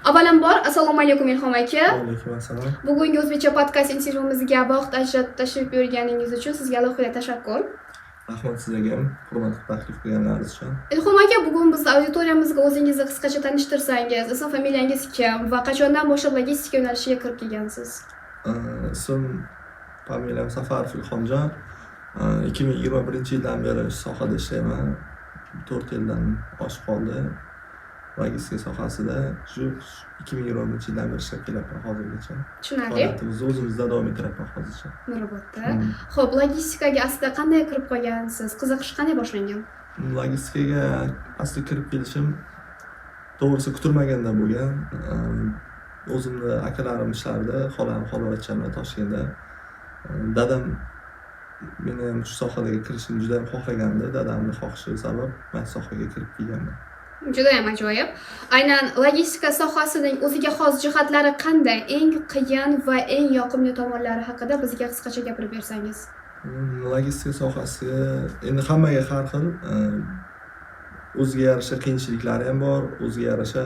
Avvalambor, assalomu alaykum, Ilhom aka. Alaykum assalom. Bugungi O'zbekcha podkast intervyumizga vaqt ajratib tashrif buyurganingiz uchun sizga alohida tashakkur. Rahmat sizlarga ham hurmat qilib taklif qilganlaringiz uchun. Ilhom aka, bugun biz auditoriyamizga o'zingizni qisqacha tanishtirsangiz, ism familiyangiz kim va qachondan boshlab logistika yo'nalishiga kirib kelgansiz? Ism familiyam Safarov Ilhomjon. 2021-yildan beri shu sohada ishlayman. 4 yildan oshib qoldi. Logistika sohasida shu 2021-yildan beri ishlab kelyapman hozirgacha. Tushunarli. Faoliyatimizni o'zimizda davom ettiryapman hozircha. Nurobodda. Xo'p, logistikaga aslida qanday kirib qolgansiz? Qiziqish qanday boshlangan? Logistikaga asli kirib kelishim, to'g'risi, kutilmaganda bo'lgan. O'zimni akalarim ishlardi, xolam, xolavachchamlar Toshkentda. Dadam meni ham shu sohaga kirishimni juda ham xohlagandi. Dadamni xohishi sabab man sohaga kirib kelganman. Judayam ajoyib. Aynan logistika sohasining o'ziga xos jihatlari qanday? Eng qiyin va eng yoqimli tomonlari haqida bizga qisqacha gapirib bersangiz. Logistika sohasi endi hammaga har xil, o'ziga yarasha qiyinchiliklari ham bor, o'ziga yarasha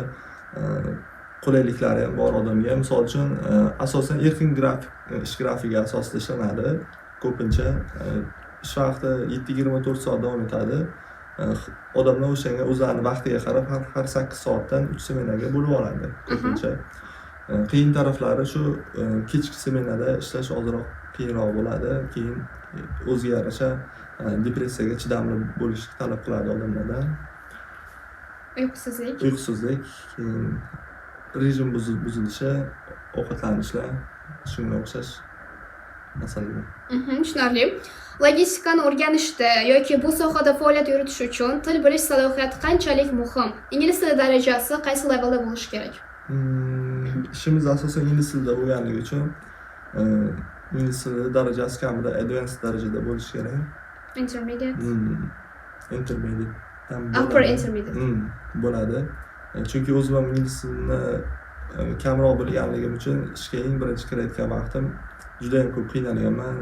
qulayliklari ham bor odamga. Misol uchun, asosan erkin grafik, ish grafigi asosida ishlanadi. Ko'pincha ish vaqti 7:24 soat davom etadi. Odamlar o'shanga o'zlarini vaqtiga qarab har 8 soatdan uch smenaga bo'lib oladi ko'pincha. Qiyin taraflari shu kechki smenada ishlash ozroq qiyinroq bo'ladi. Keyin o'ziga yarasha depressiyaga chidamli bo'lish talab qiladi odamlardan. Uyqusizlik. Uyqusizlik, keyin rejim buzilishi, ovqatlanishlar, shunga o'xshash masalalar. Tushunarli. Logistikani o'rganishda yoki bu sohada faoliyat yuritish uchun til bilish salohiyati qanchalik muhim? Ingliz tili darajasi qaysi levelda bo'lishi kerak? Ishimiz asosan ingliz tilida bo'lganligi uchun ingliz tili darajasi kamida advanced darajada bo'lishi kerak. Intermediate. Intermediate ham Upper bo'ladi. intermediate. Bo'ladi. Chunki o'zim ham ingliz tilini kamroq bilganligim uchun ishga eng birinchi kirayotgan vaqtim judayam ko'p qiynalganman,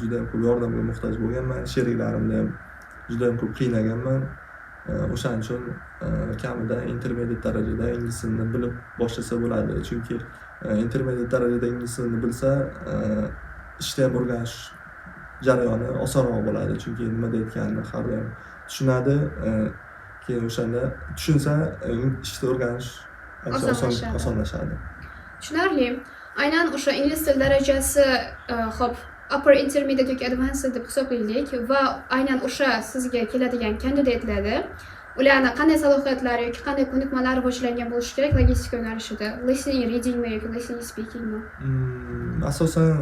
judayam ko'p yordamga muhtoj bo'lganman, sheriklarimni ham judayam ko'p qiynaganman. O'shaning uchun kamida intermediate darajada ingliz tilini bilib boshlasa bo'ladi. Chunki intermediate darajada ingliz tilini bilsa, ishda ham o'rganish jarayoni osonroq bo'ladi. Chunki nima deyotganini har doim tushunadi. Keyin o'shanda tushunsa, ishni o'rganish ancha oson Osonlashadi. osonlashadi. Tushunarli. Aynan o'sha ingliz tili darajasi, hop, upper intermediate yoki advanced deb hisoblaylik va aynan o'sha sizga keladigan kandidatlarda ularni qanday salohiyatlari yoki qanday ko'nikmalari rivojlangan bo'lishi kerak logistika yo'nalishida? Listening, readingmi yoki listening, speakingmi? Asosan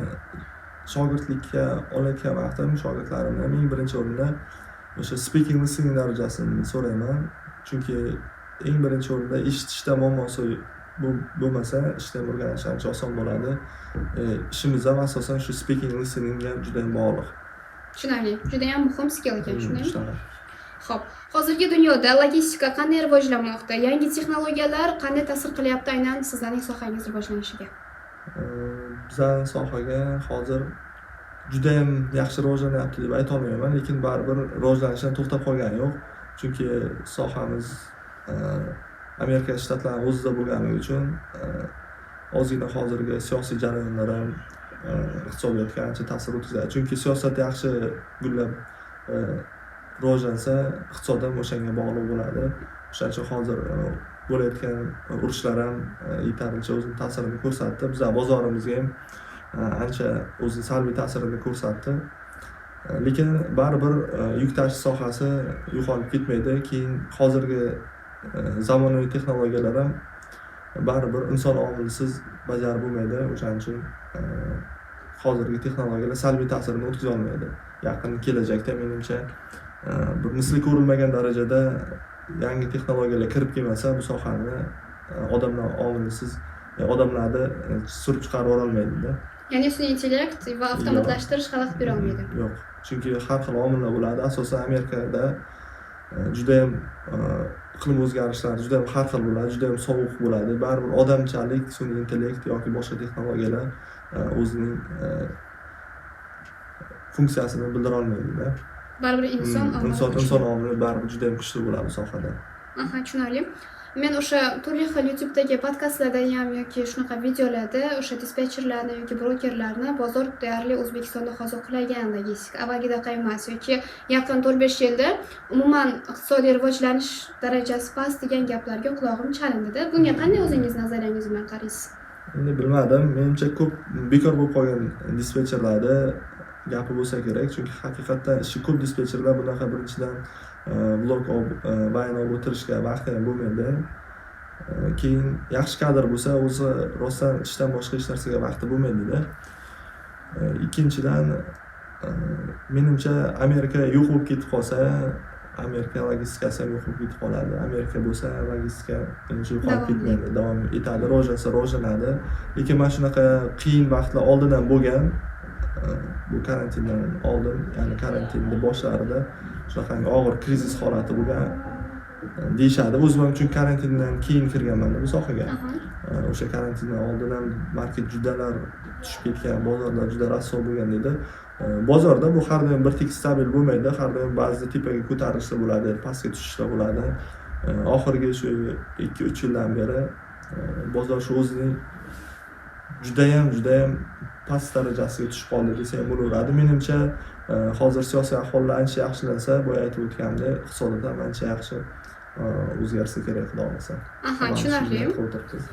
shogirdlikka olayotgan vaqtim shogirdlarimdan eng birinchi o'rinda o'sha speaking, listening darajasini so'rayman. Chunki eng birinchi o'rinda eshitishda muammosi bo'lmasa, ishni ham o'rganish ancha oson bo'ladi. Ishimiz ham asosan shu speaking, listeningga juda ham bog'liq. Tushunarli. Judayam muhim skill ekan, shundaymi? Shunaqa. Xo'p, hozirgi dunyoda logistika qanday rivojlanmoqda? Yangi texnologiyalar qanday ta'sir qilyapti aynan sizlarning sohangiz rivojlanishiga? Bizani sohaga hozir judayam yaxshi rivojlanyapti deb aytolmayman, lekin baribir rivojlanishdan to'xtab qolgani yo'q. Chunki sohamiz Amerika shtatlarini o'zida bo'lgani uchun ozgina hozirgi siyosiy jarayonlar ham iqtisodiyotga ancha ta'sir o'tkazadi. Chunki siyosat yaxshi gullab rivojlansa, iqtisod ham o'shanga bog'liq bo'ladi. O'shaning uchun hozir bo'layotgan urushlar ham yetarlicha o'zini ta'sirini ko'rsatdi. Bizlar bozorimizga ham ancha o'zini salbiy ta'sirini ko'rsatdi. Lekin baribir yuk tashish sohasi yo'qolib ketmaydi. Keyin hozirgi zamonaviy texnologiyalar ham baribir inson omilisiz bajarib bo'lmaydi. O'shaning uchun hozirgi texnologiyalar salbiy ta'sirini o'tkaza olmaydi. Yaqin kelajakda, menimcha, bir misli ko'rilmagan darajada yangi texnologiyalar kirib kelmasa, bu sohani odamlar omilisiz, odamlarni surib chiqarib yuborolmaydida. Ya'ni sun'iy intellekt va avtomatlashtirish xalaqit bera olmaydi. Yo'q. Chunki har xil omillar bo'ladi. Asosan Amerikada judayam iqlim o'zgarishlari judayam har xil bo'ladi, judayam sovuq bo'ladi. Baribir odamchalik sun'iy intellekt yoki boshqa texnologiyalar o'zining funksiyasini bildira olmaydida. Baribir inson omili inson kuchli. Inson omili baribir judayam kuchli bo'ladi bu sohada. Aha, tushunarli. Men o'sha turli xil YouTubedagi podkastlarda ham yoki shunaqa videolarda o'sha dispetcherlarni yoki brokerlarni bozor deyarli O'zbekistonda hozir qulagan, logistika avvalgidaqa emas yoki yaqin 4-5 yilda umuman iqtisodiy rivojlanish darajasi past degan gaplarga qulog'im chalindida. Bunga qanday o'zingiz nazariyangiz bilan qaraysiz? Endi bilmadim, menimcha, ko'p bekor bo'lib qolgan dispetcherlarni gapi bo'lsa kerak, chunki haqiqatdan ishi ko'p dispetcherlar bunaqa, birinchidan, vlog olib, vayn olib o'tirishga vaqti ham bo'lmaydi. Keyin yaxshi kadr bo'lsa, o'zi rostdan ishdan boshqa hech narsaga vaqti bo'lmaydida. Ikkinchidan, menimcha, Amerika yo'q bo'lib ketib qolsa, Amerika logistikasi ham yo'q bo'lib ketib qoladi. Amerika bo'lsa, logistika menimcha yo'qolib Davomli. ketmaydi, davom etadi, rivojlansa rivojlanadi. Lekin mana shunaqa qiyin vaqtlar oldin ham bo'lgan. Bu karantindan oldin, ya'ni karantinni boshlarida shunaqangi og'ir krizis holati bo'lgan deyishadi. O'zim ham chunki karantindan keyin kirganmanda bu sohaga. O'sha karantindan oldin ham market judalar tushib ketgan, bozorlar juda rasvo bo'lgan edi. Bozorda bu har doim bir tekis, stabil bo'lmaydi, har doim ba'zida tepaga ko'tarilishlar bo'ladi, pastga tushishlar bo'ladi. Oxirgi shu 2-3 yildan beri bozor shu o'zining judayam past darajasiga tushib qoldi desa ham bo'laveradi. Menimcha, hozir siyosiy ahvollar ancha yaxshilansa, boya aytib o'tganimdek, iqtisodiyot ham ancha yaxshi o'zgarsa kerak, xudo xohlasa. Tushunarli. Niyat qilib o'tiribmiz.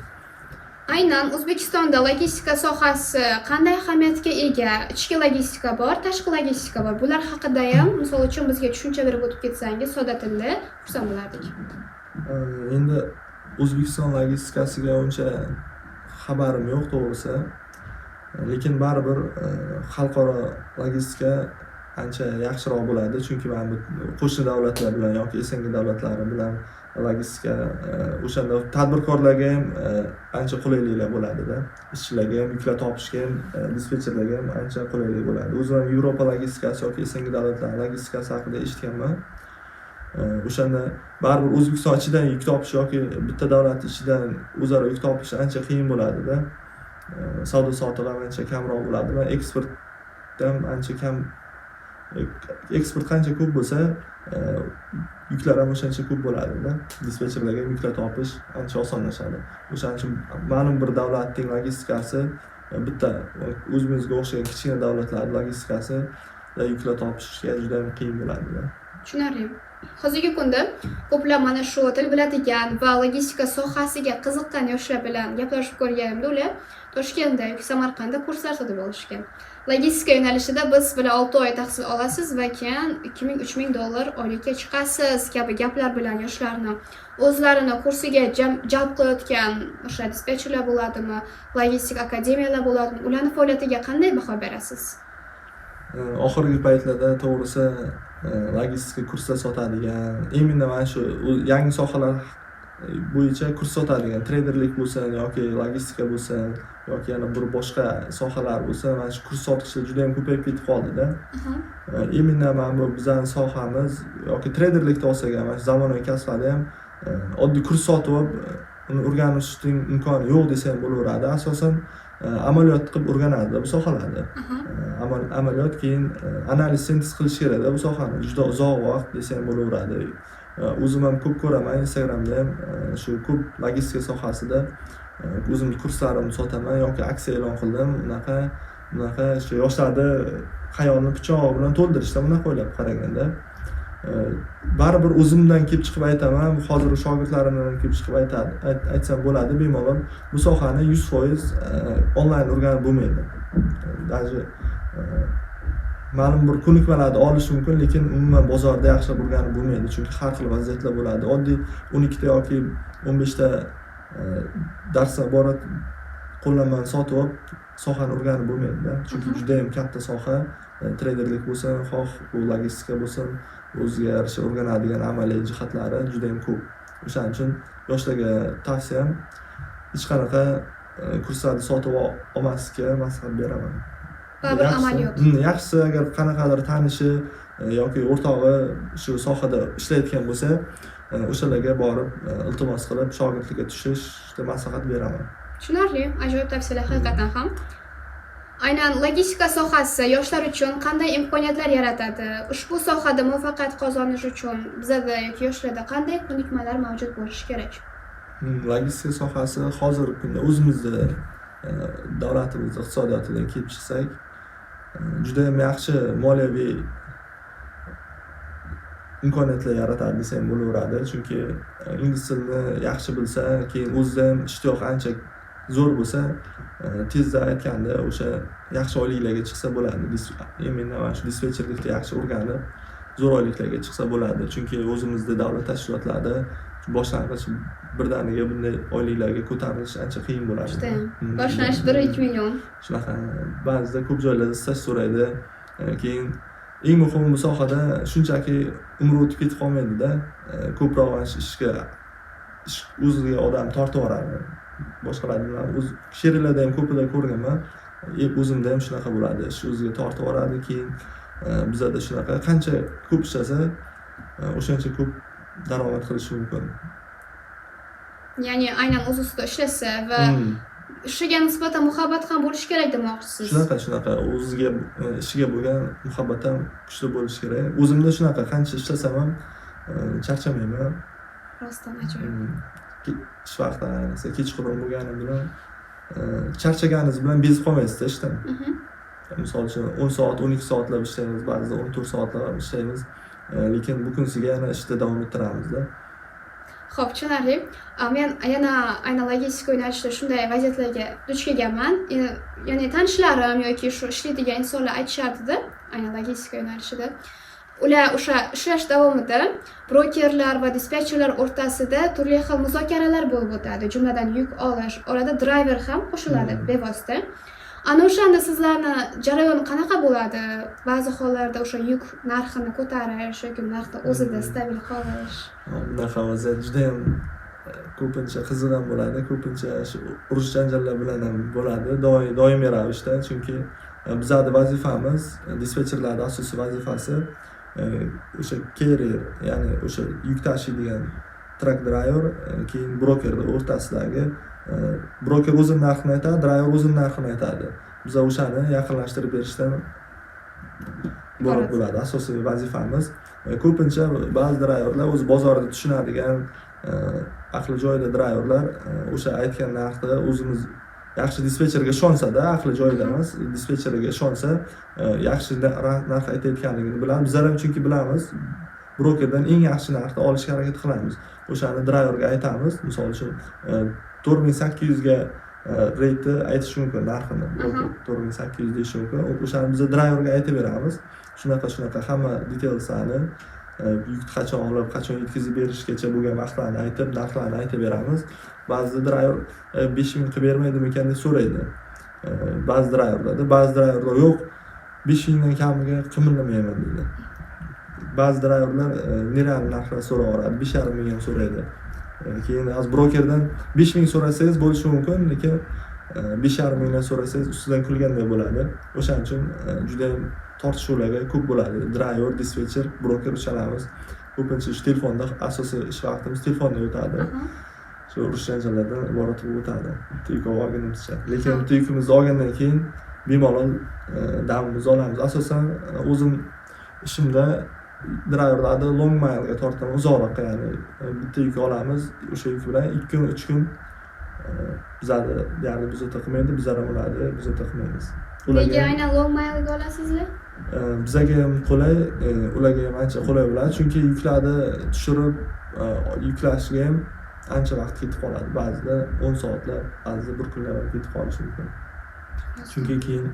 Aynan O'zbekistonda logistika sohasi qanday ahamiyatga ega? Ichki logistika bor, tashqi logistika bor. Bular haqida ham, misol uchun, bizga tushuncha berib o'tib ketsangiz, sodda tilda, xursand bo'lardik. Endi O'zbekiston logistikasiga uncha xabarim yo'q, to'g'risi. Lekin baribir xalqaro logistika ancha yaxshiroq bo'ladi, chunki mana bu qo'shni davlatlar bilan yoki СНГ davlatlari bilan logistika, o'shanda tadbirkorlarga ham ancha qulayliklar bo'ladida, ishchilarga ham, yuklar topishga ham, dispetcherlarga ham ancha qulaylik bo'ladi. O'zim ham Yevropa logistikasi yoki СНГ davlatlari logistikasi haqida eshitganman. O'shanda baribir O'zbekiston ichidan yuk topish yoki bitta davlat ichidan o'zaro yuk topish ancha qiyin bo'ladida. Savdo sotiq ham ancha kamroq bo'ladi va eksport ham ancha kam. Eksport qancha ko'p bo'lsa, yuklar ham o'shancha ko'p bo'ladida, dispetcherlarga ham yuklar topish ancha osonlashadi. O'shaning uchun ma'lum bir davlatning logistikasi, bitta o'zimizga o'xshagan kichkina davlatlar logistikasi yuklar topishga juda ham qiyin bo'ladida. Tushunarli. Hozirgi kunda ko'plab mana shu til biladigan va logistika sohasiga qiziqqan yoshlar bilan gaplashib ko'rganimda, ular Toshkentda yoki Samarqandda kurslar sotib olishgan. Logistika yo'nalishida biz bilan 6 oy tahsil olasiz va keyin 2000-3000 dollar oylikka chiqasiz kabi gaplar bilan yoshlarni o'zlarini kursiga jalb qilayotgan o'sha dispetcherlar bo'ladimi, logistik akademiyalar bo'ladimi, ularni faoliyatiga qanday baho berasiz? Oxirgi paytlarda, to'g'risi, logistika kurslar sotadigan, именно mana shu yangi sohalar bo'yicha kurs sotadigan, treyderlik bo'lsin yoki logistika bo'lsin yoki yana bir boshqa sohalar bo'lsin, mana shu kurs sotishlar juda yam ko'payib ketib qoldida. Именно mana bu bizani sohamiz yoki treyderlikni olsak ham, mana shu zamonaviy kasblarda ham oddiy kurs sotib olib, uni o'rganishning imkoni yo'q desa ham bo'laveradi. Asosan amaliyot qilib o'rganadi bu sohalarda. Amaliyot, keyin analiz, sintez qilish kerakda bu sohani, juda uzoq vaqt desa ham bo'laveradi. O'zim ham ko'p ko'raman Instagramda ham, shu ko'p logistika sohasida o'zimni kurslarimni sotaman yoki aksiya e'lon qildim, unaqa bunaqa, shu yoshlarni xayolini pichoq bilan to'ldirishda bunaqa o'ylab qaraganda. Baribir o'zimdan kelib chiqib aytaman, hozir shogirdlarimdan kelib chiqib aytsam bo'ladi bemalol, bu sohani 100% onlayn o'rganib bo'lmaydi. Даже ma'lum bir ko'nikmalarni olish mumkin, lekin umuman bozorda yaxshilab o'rganib bo'lmaydi, chunki har xil vaziyatlar bo'ladi. Oddiy 12ta yoki 15ta darsdan iborat qo'llanmani sotib olib, sohani o'rganib bo'lmaydida, chunki judayam katta soha. Treyderlik bo'lsin, xoh bu logistika bo'lsin, o'ziga yarasha o'rganadigan amaliy jihatlari judayam ko'p. O'shaning uchun yoshlarga tavsiyam, hech qanaqa kurslarni sotib olmaslikka maslahat beraman. Baribir amaliyot. Yaxshisi, agar qanaqadir tanishi yoki o'rtog'i shu sohada ishlayotgan bo'lsa, o'shalarga borib, iltimos qilib, shogirdlikka tushishni maslahat beraman. Tushunarli, ajoyib tavsiyalar haqiqatdan ham. Aynan logistika sohasi yoshlar uchun qanday imkoniyatlar yaratadi? Ushbu sohada muvaffaqiyat qozonish uchun bizada yoki yoshlarda qanday ko'nikmalar mavjud bo'lishi kerak? Logistika sohasi hozirgi kunda o'zimizni davlatimiz iqtisodiyotidan kelib chiqsak, judayam yaxshi moliyaviy imkoniyatlar yaratadi desa ham bo'laveradi. Chunki ingliz tilini yaxshi bilsa, keyin o'zida ham ishtiyoq ancha zo'r bo'lsa, tezda aytganda o'sha yaxshi oyliklarga chiqsa bo'ladi. Именно mana shu dispetcherlikni yaxshi o'rganib, zo'r oyliklarga chiqsa bo'ladi. Chunki o'zimizda davlat tashkilotlarida boshlang'ich birdaniga bunday oyliklarga ko'tarilish ancha qiyin bo'ladi. Judayam. Boshlanish 1-2 million. Shunaqa, ba'zida ko'p joylarda staj so'raydi. Keyin eng muhimi, bu sohada shunchaki umr o'tib ketib qolmaydida. Ko'proq mana shu ishga, ish o'ziga odam tortib yuboradi. Boshqalar bilan, o'z sheriklarda ham ko'pida ko'rganman. O'zimda ham shunaqa bo'ladi. Ish o'ziga tortib yuboradi. Keyin bizada shunaqa, qancha ko'p ishlasa, o'shancha ko'p daromad qilishi mumkin. Ya'ni aynan o'z ustida ishlasa va ishiga nisbatan muhabbat ham bo'lishi kerak demoqchisiz. Shunaqa, o'ziga, ishiga bo'lgan muhabbat ham kuchli bo'lishi kerak. O'zimda shunaqa, qancha ishlasam ham charchamayman. Rostdan ajoyib. Ish vaqti, ayniqsa kechqurun bo'lgani bilan, charchaganingiz bilan bezib qolmaysizda ishdan. Misol uchun, 10 soat, 12 soatlab ishlaymiz, ba'zida 14 soatlab ham ishlaymiz. Lekin bu kunisiga yana ishda davom ettiramizda. Xo'p, tushunarli. Men yana aynan logistika yo'nalishida shunday vaziyatlarga duch kelganman. Ya'ni tanishlarim yoki shu ishlaydigan insonlar aytishardida, aynan logistika yo'nalishida. Ular o'sha ishlash davomida brokerlar va dispetcherlar o'rtasida turli xil muzokaralar bo'lib o'tadi. Jumladan, yuk olish, orada driver ham qo'shiladi bevosita. Ana o'shanda sizlarni jarayon qanaqa bo'ladi? Ba'zi hollarda o'sha yuk narxini ko'tarish yoki narxni o'zida stabil qolish. Bunaqa vaziyat judayam ko'pincha qiziq ham bo'ladi, ko'pincha shu urush janjallar bilan ham bo'ladi doimiy ravishda. Chunki bizlarni vazifamiz, dispetcherlarni asosiy vazifasi o'sha carrier, ya'ni o'sha yuk tashiydigan truck driver, keyin brokerni o'rtasidagi, broker o'zini narxini aytadi, driver o'zini narxini aytadi. Biza o'shani yaqinlashtirib berishdan iborat bo'ladi asosiy vazifamiz. Ko'pincha ba'zi driverlar o'zi bozorda tushunadigan, aqli joyida driverlar o'sha aytgan narxda o'zimiz yaxshi dispetcherga ishonsada, aqli joyida emas, dispetcherga ishonsa, yaxshi narx aytayotganligini bilamiz. Bizlar ham chunki bilamiz, brokerdan eng yaxshi narxda olishga harakat qilamiz. O'shani driverga aytamiz. Misol uchun, 4800ga rate aytishi mumkin, narxini broker 4800 deyishi mumkin. O'shani biz driverga aytib beramiz. Shunaqa, shunaqa, hamma detailslarni, yukni qachon olib, qachon yetkazib berishgacha bo'lgan vaqtlarni aytib, narxlarni aytib beramiz. Ba'zida driver 5000 qilib bermaydimikan deb so'raydi. Ba'zi driverlarda, ba'zi driverlar yo'q, 5000dan kamiga qimirlamayman deydi. Ba'zi driverlar нереал narxlar so'raveradi, 5,5 ming ham so'raydi. Keyin hozir brokerdan 5000 so'rasangiz bo'lishi mumkin, lekin 5,5 mingdan so'rasangiz ustidan kulganday bo'ladi. O'shaning uchun judayam tortishuvlarga ko'p bo'ladi. Driver, dispetcher, broker uchalamiz. Ko'pincha shu telefonda, asosiy ish vaqtimiz telefonda o'tadi. Shu urush janjallardan iborat bo'lib o'tadi. Bitta yuk olgunimizcha. Lekin bitta yukimizni olgandan keyin bemalol damimizni olamiz. Asosan o'zim ishimda driverlarni long milega tortaman, uzoqroqqa, ya'ni bitta yuk olamiz, o'sha yuk bilan 2 kun, 3 kun bizlarni deyarli bezovta qilmaydi, bizlar ham ularni bezovta qilmaymiz. Nega aynan long mile'ga olasizlar? Bizaga ham qulay, ularga ham ancha qulay bo'ladi, chunki yuklarni tushirib, yuklashga ham ancha vaqt ketib qoladi. Ba'zida 10 soatlab, ba'zida bir kunlab ham ketib qolishi mumkin. Chunki keyin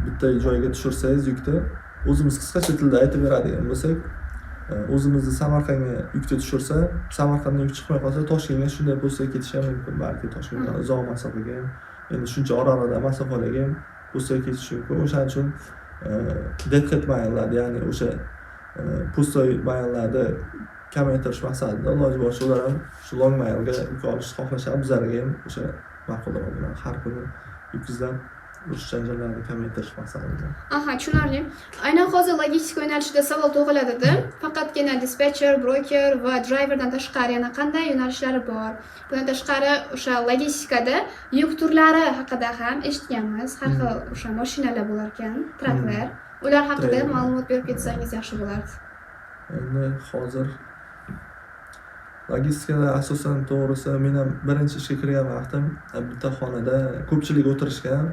bitta joyga tushirsangiz yukni, o'zimiz qisqacha tilda aytib beradigan bo'lsak, o'zimizni Samarqandga yukni tushirsa, Samarqanddan yuk chiqmay qolsa, Toshkentga shunday bo'lsa ketishi ham mumkin. Balki Toshkentdan uzoq masofaga ham, endi shuncha ora-orada masofalarga ham bo'lsa ketishi mumkin. O'shaning uchun deadhead mile'larni, ya'ni o'sha пустой mile'larni kamaytirish maqsadida iloji boricha ular ham shu long mile'ga yuk olishni xohlashadi. Bizlarga ham o'sha ma'qulroq bo'ladi. Har kuni yuk izlab urush janjallarni kamaytirish maqsadida. Aha, tushunarli. Aynan hozir logistika yo'nalishida savol tug'iladida, faqatgina dispetcher, broker va driverdan tashqari yana qanday yo'nalishlari bor? Bundan tashqari o'sha logistikada yuk turlari haqida ham eshitganmiz. Har xil o'sha mashinalar bo'lar ekan, traklar. Ular haqida Trailer. ma'lumot berib ketsangiz yaxshi bo'lardi. Endi hozir Logistikada asosan, to'g'risi, men ham birinchi ishga kirgan vaqtim bitta xonada ko'pchilik o'tirishgan,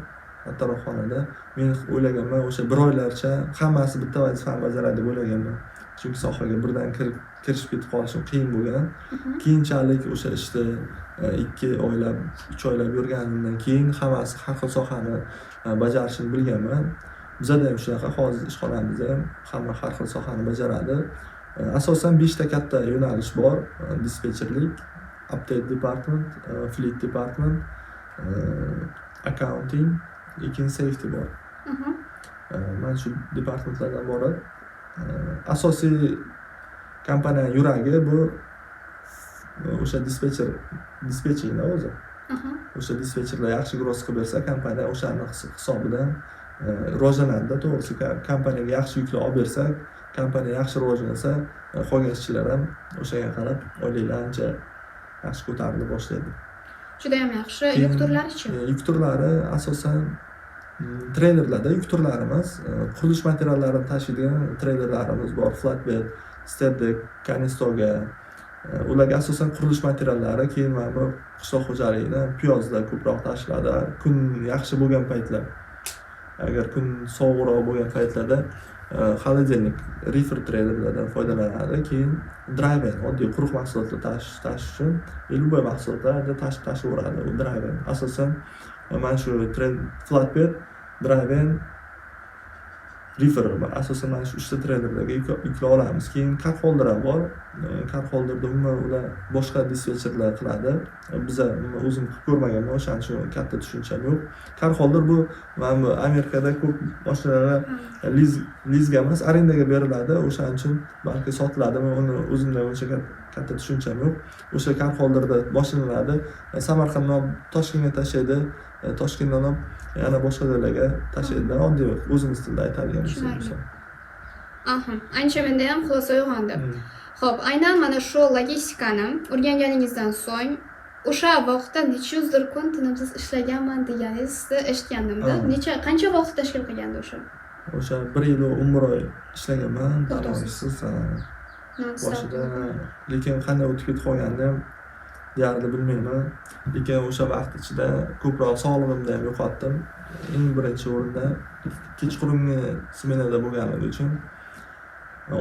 kattaroq xonada. Men o'ylaganman, o'sha bir oylarcha hammasi bitta vazifani bajaradi deb o'ylaganman, chunki sohaga birdan kirishib ketib qolishim qiyin bo'lgan. Keyinchalik o'sha ishda 2 oylab, 3 oylab yurganimdan keyin hammasi har xil sohani bajarishini bilganman. Bizada ham shunaqa, hozir ishxonamizda ham hamma har xil sohani bajaradi. Asosan beshta katta yo'nalish bor: dispetcherlik, update department, fleet department, accounting, keyin safety bor. Mana shu departmentlardan iborat. Asosiy kompaniyani yuragi bu o'sha dispetcher, dispetchingda o'zi. O'sha dispetcherlar yaxshi gross qilib bersa, kompaniya o'shani hisobidan rivojlanadida. To'g'risi, kompaniyaga yaxshi yuklar olib bersak, kompaniya yaxshi rivojlansa, qolgan ishchilar ham o'shanga qarab oyliklar ancha yaxshi ko'tarila boshlaydi. Judayam yaxshi. Yuk turlarichi? Yuk turlari asosan treylerlarda yuk turlarimiz, qurilish materiallarini tashiydigan treylerlarimiz bor: flatbed, step deck, Conestoga. Ularga asosan qurilish materiallari, keyin mana bu qishloq xo'jaligidan piyozlar ko'proq tashiladi kun yaxshi bo'lgan paytlar. Agar kun sovuqroq bo'lgan paytlarda холодильник, reefer treylerlardan foydalanadi. Keyin dry van, oddiy quruq mahsulotlar tashish uchun любой mahsulotlarni tashib tashaveradi u dry van. Asosan mana shu flatbed, dry van, reefer, asosan mana shu uchta treylerlarga yuklar olamiz. Keyin car holder ham bor. Car holderda umuman ular boshqa dispetcherlar qiladi, biza umuman o'zim qilib ko'rmaganman, o'shaning uchun katta tushuncham yo'q. Car holder bu mana bu Amerikada ko'p mashinalar lizga emas, arendaga beriladi, o'shaning uchun balki sotiladimi, uni o'zimda uncha katta tushuncham yo'q. O'sha car holderda mashinalarni Samarqanddan olib Toshkentga tashlaydi, Toshkentdan olib yana boshqa joylarga tashlaydida, oddiy o'zimiz tilda aytadigan bo'lsak. Tushunarli. Misol. Aha, ancha menda ham xulosa uyg'ondi. Xo'p, aynan mana shu logistikani o'rganganingizdan so'ng o'sha vaqtda necha yuzdir kun tinimsiz ishlaganman deganingizni eshitgandimda. Ha. Necha, qancha vaqt tashkil qilgandi o'sha? O'sha 1 yil 11 oy ishlaganman. To'xtovsiz. To'xtovsiz, ha. Non-stop. Boshida, lekin qanday o'tib ketib qolganini ham deyarli bilmayman. Lekin o'sha vaqt ichida ko'proq sog'lig'imni ham yo'qotdim. Eng birinchi o'rinda kechqurungi smenada bo'lganim uchun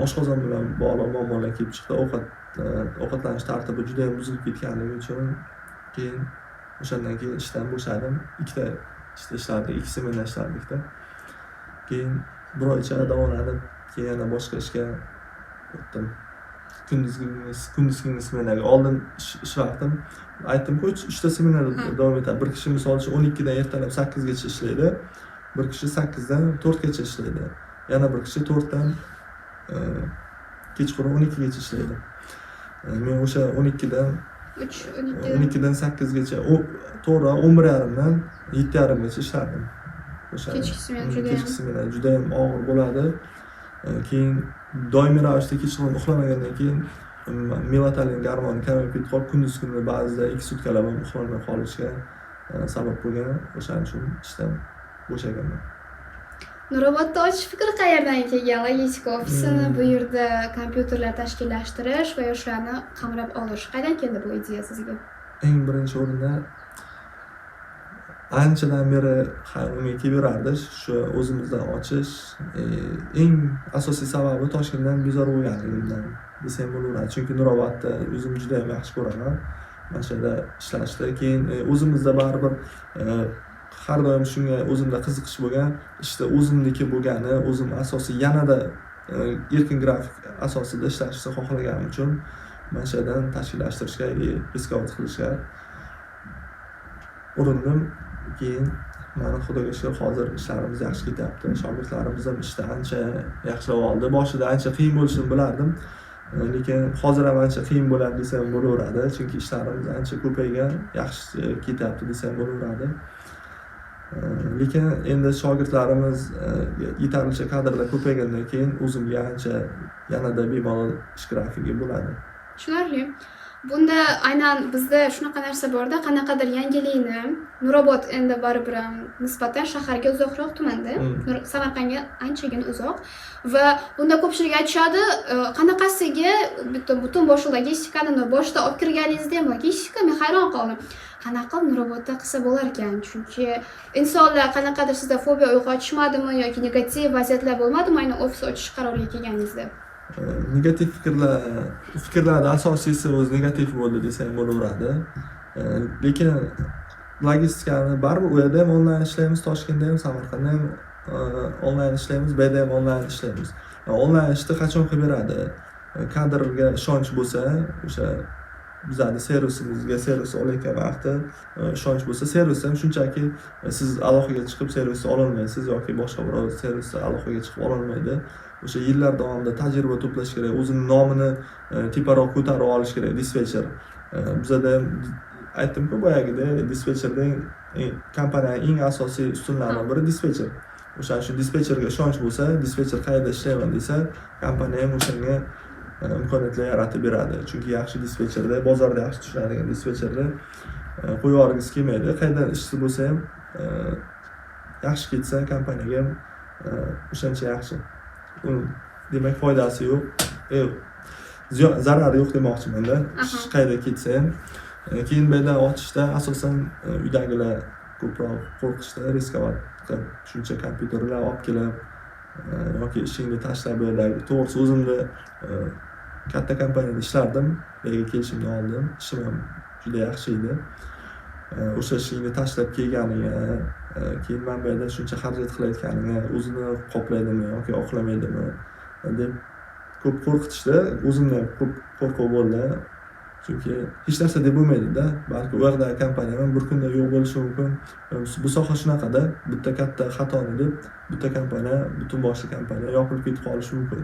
oshqozon bilan bog'liq muammolar kelib chiqdi. Ovqatlanish tartibi juda yam buzilib ketganligi uchun keyin o'shandan keyin ishdan bo'shadim. Ikkita ishda ishlardik, ikki smena ishlardikda. Keyin bir oycha davolanib, keyin yana boshqa ishga o'tdim, kunduzgi smenaga. Oldin ish vaqtim, aytdimku, uchta smenada davom etadi. Bir kishi, misol uchun, 12dan ertalab 8gacha ishlaydi, bir kishi 8dan 4gacha ishlaydi, yana bir kishi 4dan kechqurun 12gacha ishlaydi. Men o'sha 12dan 3, 12. 12dan 8gacha, to'g'ri, 11:30dan 7:30gacha ishlardim o'sha. Kechki smena judayam. Kechki smena judayam og'ir bo'ladi. Keyin doimiy ravishda kechqurun uxlamagandan keyin melatonin gormoni kamayib ketib qolib, kunduz kuni ba'zida 2 sutkalab ham uxlolmay qolishga sabab bo'lgan. O'shaning uchun ishdan bo'shaganman. Nurobodda ochish fikri qayerdan kelgan? Logistika ofisini bu yerda kompyuterlar tashkillashtirish va yoshlarni qamrab olish. Qaydan keldi bu ideya sizga? Eng birinchi o'rinda anchadan beri xayolimga kelaverardi shu o'zimizdan ochish. Eng asosiy sababi Toshkentdan bezor bo'lganligimdan desam bo'laveradi, chunki Nurobodni o'zim juda yam yaxshi ko'raman, mana shu yerda ishlashni. Keyin o'zimizda baribir har doim shunga o'zimda qiziqish bo'lgan, ishda o'zimniki bo'lgani, o'zim asosiy yanada erkin grafik asosida ishlashni xohlaganim uchun mana shu yerdan tashkillashtirishga и рисковать qilishga urindim. Keyin mana, Xudoga shukur, hozir ishlarimiz yaxshi ketyapti, shogirdlarimiz ham ishda ancha yaxshilab oldi. Boshida ancha qiyin bo'lishini bilardim, lekin hozir ham ancha qiyin bo'ladi desam bo'laveradi, chunki ishlarimiz ancha ko'paygan, yaxshi ketyapti desam bo'laveradi. Lekin endi shogirdlarimiz yetarlicha kadrlar ko'paygandan keyin o'zimga ancha yanada bemalol ish grafigi bo'ladi. Tushunarli. Bunda aynan bizda shunaqa narsa borda, qanaqadir yangilikni. Nurobod endi baribir ham nisbatan shaharga uzoqroq tumanda. Samarqandga anchagina uzoq va bunda ko'pchilik aytishadi, qanaqasiga butun boshli logistikani boshida olib kirganingizda ham logistika, men hayron qoldim, qanaqa qilib Nurobodda qilsa bo'larkan, chunki insonlar qanaqadir sizda fobiya uyg'otishmadimi yoki negativ vaziyatlar bo'lmadimi aynan ofis ochish qaroriga kelganingizda? Negativ fikrlar, fikrlarni asosiysi o'zi negativ bo'ldi desa ham bo'laveradi. Lekin logistikani baribir u yerda ham onlayn ishlaymiz, Toshkentda ham, Samarqandda ham onlayn ishlaymiz, bu yerda ham onlayn ishlaymiz. Onlayn ishni qachon qilib beradi? Kadrga ishonch bo'lsa, o'sha bizani servisimizga, servis olayotgan vaqtda ishonch bo'lsa, servis ham shunchaki siz aloqaga chiqib servisni ololmaysiz yoki boshqa birov servisni aloqaga chiqib ololmaydi. O'sha yillar davomida tajriba to'plash kerak, o'zini nomini teparoq ko'tarib olish kerak dispetcher. Bizada ham aytdimku boyagida, dispetcherda kompaniyaning eng asosiy ustunlaridan biri dispetcher. O'sha shu dispetcherga ishonch bo'lsa, dispetcher qayerda ishlayman desa, kompaniya ham o'shanga imkoniyatlar yaratib beradi, chunki yaxshi dispetcherda, bozorda yaxshi tushunadigan dispetcherni qo'yib yuborgisi kelmaydi. Qayerdan ishchi bo'lsa ham yaxshi ketsa, kompaniyaga ham o'shancha yaxshi. Uni demak foydasi yo'q, zarari yo'q demoqchimanda, ish qayerda ketsa ham. Keyin bu yerdan ochishda asosan uydagilar ko'proq qo'rqishdi, рисковать qilib shuncha kompyuterlar olib kelib yoki ishingni tashlab bu yerdagi. To'g'risi, o'zimni katta kompaniyada ishlardim bu yerga kelishimdan oldin, ishim ham juda yaxshi edi. O'sha ishingni tashlab kelganiga, keyin mana bu yerda shuncha xarajat qilayotganiga o'zini qoplaydimi yoki oqlamaydimi deb ko'p qo'rqitishdi. O'zimda ham ko'p qo'rquv bo'ldi, chunki hech narsa deb bo'lmaydida, balki u yoqdagi kompaniya ham bir kunda yo'q bo'lishi mumkin. Bu soha shunaqada, bitta katta xatoni deb bitta kompaniya, butun boshli kompaniya yopilib ketib qolishi mumkin.